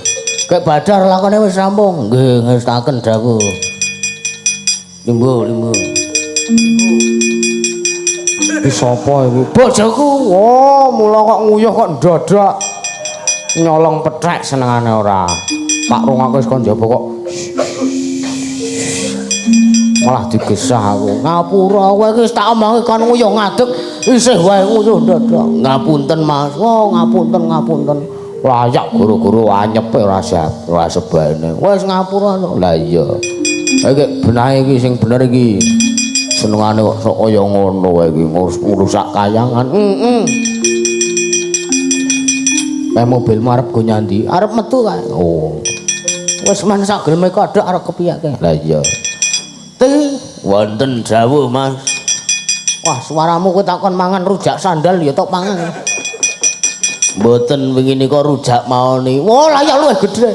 Kek badar lakone wis rampung. Nggih, ngestaken dawuh. Limbo, limbo. Iki sapa iki? Bojoku. Oh, mula kok nguyuh kok ndodok. Nyolong pethek senengane ora. Pak rungake wis kon njaba kok. Malah digesah aku. Ngapura kowe iki wis tak omongi kon nguyuh ngadeg isih wae nguyuh ndodok. Ngapunten Mas. Oh, ngapunten, ngapunten. Layak guru-guru anyepe ora siap, ora sebane. Wis ngapura to. Lah iya. Iki benahe iki sing bener iki. Senengane kok sok kaya ngono wae iki ngrusak kayangan. Heeh. Kae mobilmu arep go nyandi? Arep metu kae. Oh. Wis men sak geleme kodhok arep kepiyake. Lah iya. Ti wonten dawuh Mas. Wah, suaramu kowe takon mangan rujak sandal ya tok mangan. Mboten wingi nika rujak maoni. Wah, layak luwih gedhe.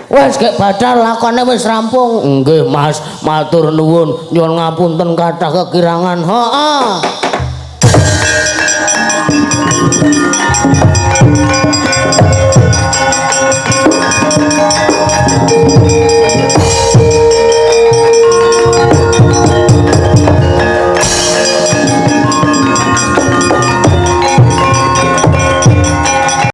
Wis gek badal lakone wis rampung. Nggih Mas, matur nuwun. Nyuwun ngapunten kathah kekirangan. Heeh.